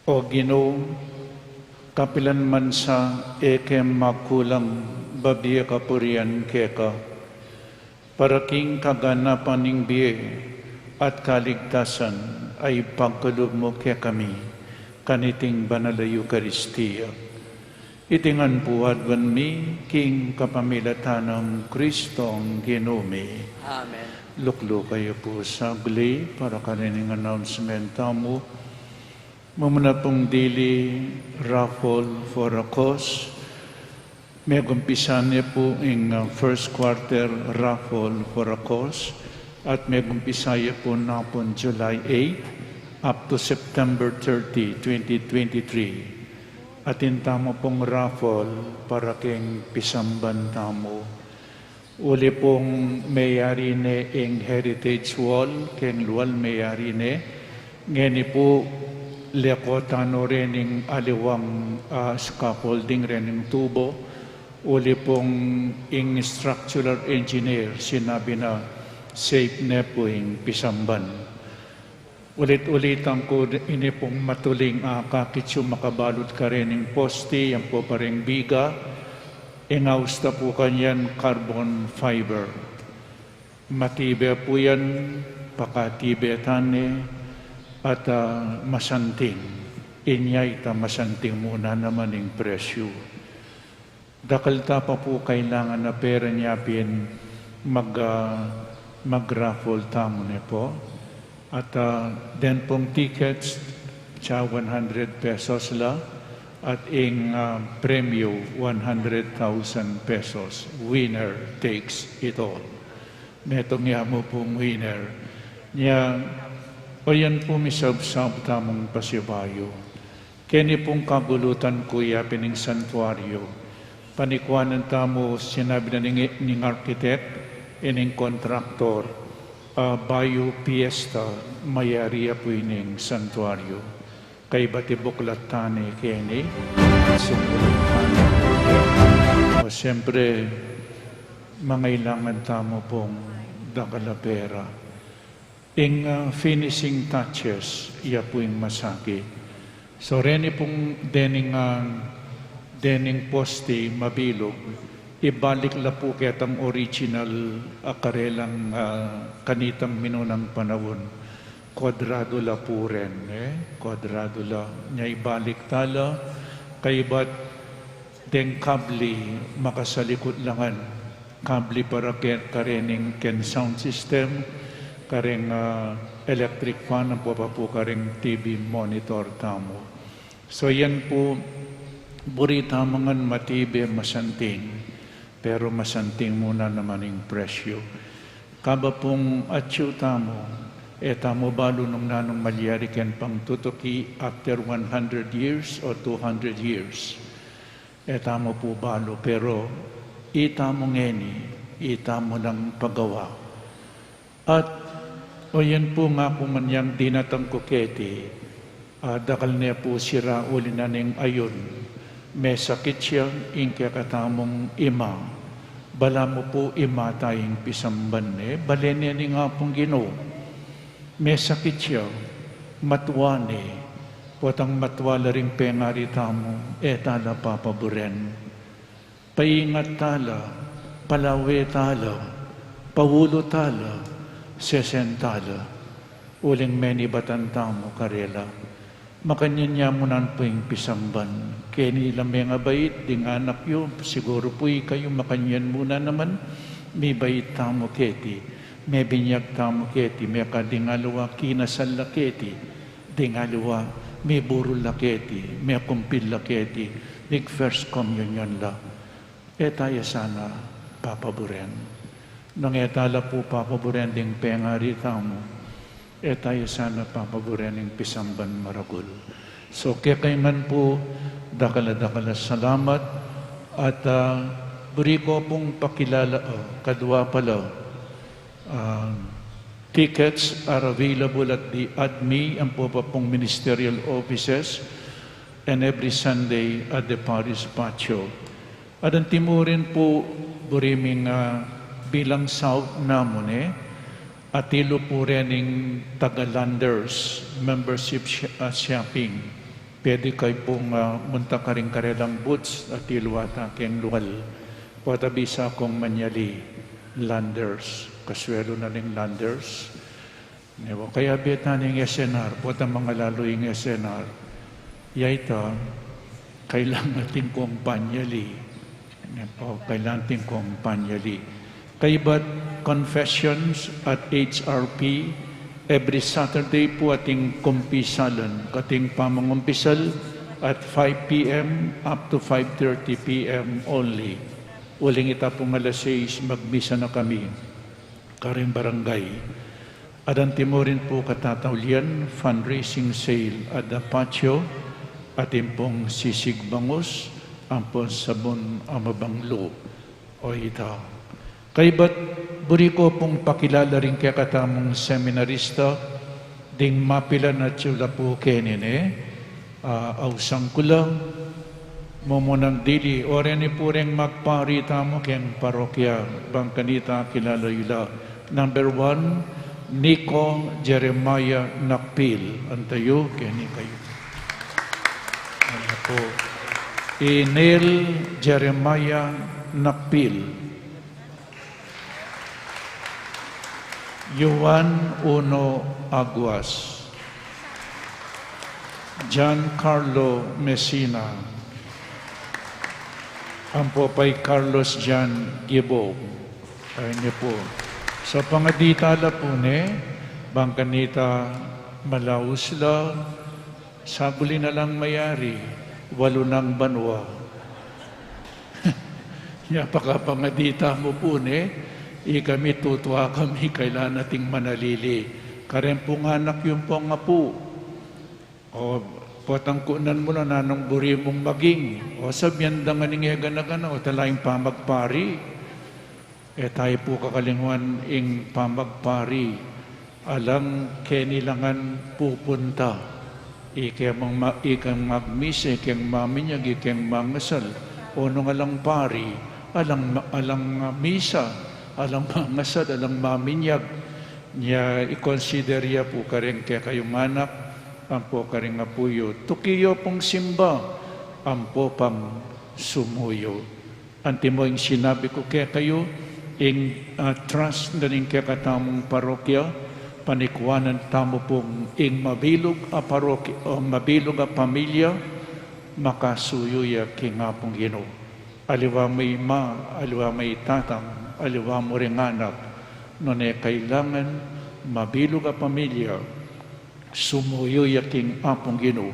O Ginu, kapilan man sa e ke magkulang babie kapurian keka, para king kaganapan ning bie at kaligtasan a ipagkalub mu kekami kaniting banal a Eukaristia. Iti ngan pu aduan mi king kapamilatan nang Kristong Ginu mi. Amen. Lukluk kayu pu saglit para karing announcement tamu. Mumuna pung dili raffle for a cause. Megumpisa ne pu ing, uh, first quarter raffle for a cause at megumpisa ya pu napun July eight up to September thirty, twenty twenty-three. Atin tamu pung raffle para king pisamban tamu. Uli pung meyari ne ing Heritage Wall, keng lual meyari ne. Ngeni pu leko tanu rening aliwang, ah, scaffolding rening tubo. Uli pung ing structural engineer sinabi na safe ne pu ing pisamban. Ulit-ulitan ku ini pung matuling akakit yu makabalut karening posti, yan pu pareng biga, ing aus ta pu kanyan carbon fiber. Matibe pu yan, pakatibe ta ne, at, ah, masanting. Inya ita masanting mu na naman ing presyu. Dakal ta pa pu kailangan a pera nya pin mag, ah, mag-raffle tamu ne pu. At, ah, den pung tickets, tsa one hundred pesos la, at ing, ah, premyo, one hundred thousand pesos. Winner takes it all. Metung ya mu pung winner. Nya, o yan pu misabsab tamung pasibayu. Keni pung kagulutan ku ya pin ing santuaryo. Panikuanan tamu sinabi na ning, ning architect, ining kontraktor, ah, bayu piyesta, mayari ya pu ining santuaryo. Kaybat ibuklat ta ne keni, sumulat ta ne. O, siyempre, mangailangan tamu pung dakal a pera. Ing, ah, finishing touches, ya pu ing masakit. So, reni pung dening, ah, dening posti mabilug, ibalik la pu ketang original a karelang, ah, kanitang minunang panaun. Kuadradu la pu ren, e? Kuadradu la. Nya ibalik ta la, kaybat deng kabli makasalikut la ngan. Kabli para ke, karening keng sound system, kareng, ah, electric fan, ampo pa pu kareng T V monitor tamu. So yan pu, buri tamu ngan matibe, masanting, pero masanting mu na naman ing presyu. Kaba pung atyu tamu, e tamu balu nung nanung malyari keng pangtutuki after one hundred years o two hundred years. E tamu pu balu, pero itamu ngeni, itamu nang pagawa. At o yan pu, ngaku man yang dinatang ku keti, a, dakal ne pu sira uli na ning ayun. Mesakit ya ing kekatamung ima. Balamu pu ima ta ing pisamban ne, bale ne ning Apung Ginu. Mesakit ya, matua ne, potang matua la ring pengari tamu, e ta la papaburen. Paingat ta la, palawe ta la, paulu ta la, sesen ta la, uling menibatan tamu karela. Makanyan ya mu nan pu ing pisamban. Keni la mengabait, ding anak yu, siguru pu ikayu makanyan mu na naman, mibait tamu keti, mebinyag tamu keti, mekadingaluwa kinasal la keti, dingaluwa, miburul la keti, mekumpil la keti, mig first communion la. E ta ya sana papaburen. Nung e ta la pu papaburen ding pengari tamu, e ta ya sana papaburen ing pisamban maragul. So, kekayu ngan pu, dakal a dakal a salamat, at, ah, buri ku pung pakilala, o, kadwa pala. Ah, tickets are available at the admin, ampo pa pung ministerial offices and every Sunday at the parish patio. At antimurin pu, buri ming, ah, bilang South namu ne, Atilu pu rening taga Landers, membership sh-, ah, shopping. Pwede kayu pung, ah, munta karing karelang booths, atilu ata keng lual. Pota bisa kung manyali, Landers. Kasuelu na ning Landers. Ne, o kaya beta ning S N R, pota mangalalu ing S N R. Ya ita, kailangan atin kung panyali. Ne, o kailangan atin kung panyali. Kaybat Confessions at H R P, every Saturday pu ating kumpisalan, kating pamangumpisal at five P M up to five thirty P M only. Uling ita pung alas sais, magmisa na kami karing barangay. At antimo rin pu katataulian, fundraising sale at the patio, atin pung sisig bangus, ampong sabon a mabanglo. O ita. Kaybat buri ku pung pakilala ring kekatamung seminarista, ding mapilan atyu la pu keni ne, ah, ausan ku la, mumunang dili, o reni pu reng magpari tamu keng parokya, bang kanita kilala yu la. Number one, Nico Jeremiah Nakpil. Antayu, keni kayu. Ayan pu. I Neil Jeremiah Nakpil. Juan Uno Aguas. John Carlo Messina. Ampo pa i Carlos John Gibo. Ay niya pu. So, pangadita la pu ne, bang kanita malaus la, saguli na lang mayari, walu nang banua. Ya, pakapangadita mu pu ne, ikami tutua kami, kailangan ating manalili. Kareng pung anak yu pung apu. O, potang kunan mu la, nanung buri mung maging. O, sabian da ngan ing e gana-gana, o, tala ing pamagpari. E tayu pu kakalingwan ing pamagpari, alang keni la ngan pupunta. Ikeng ma-, ikeng magmisa, ikeng maminyag, ikeng mangasal. O nung alang pari, alang ma-, alang misa, alang mangasal, alang maminyag. Nya i-consider ya pu kareng kekayung anak, ampo kareng apu yu. Tuki yu pung simba, ampo pang sumuyu. Antimo ing sinabi ku kekayu, ing, ah, trust na ning kekatamung parokya, panikuanan tamu pung ing mabilug a parokya, o mabilug a pamilya, makasuyu ya king Apung Ginu. Aliwa mu ima, aliwa mu i tatang, aliwa mu ring anak, nune kailangan mabilug a pamilya, sumuyu ya king Apung Ginu,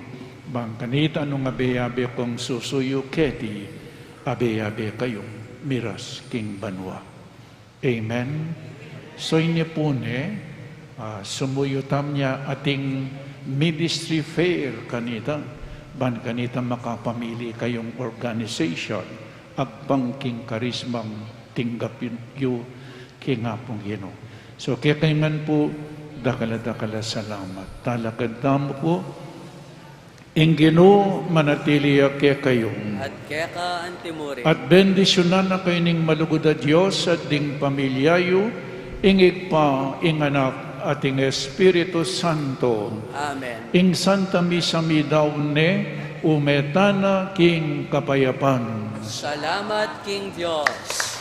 bang kanita nung abe-abe kung susuyu keti, abe-abe kayung miras king banua. Amen. So, ini pu ne, ah, sumuyu tamu nya ating ministry fair kanita, bang kanita makapamili kayung organization, agpang king karismang tinggap yu king Apung Ginu. So, kekayu ngan pu, dakal a dakal a salamat. Talakad tamu pu, ing Ginu manatili ya kekayu. At keka antimurin. At bendisyunan na kayu ning malugud a Dios at ding pamilya yu, ing Ibpa, ing Anak, at ing Espiritu Santo. Amen. Ing Santa Misa mi daun ne, ume tana king kapayapan. Salamat king Dios.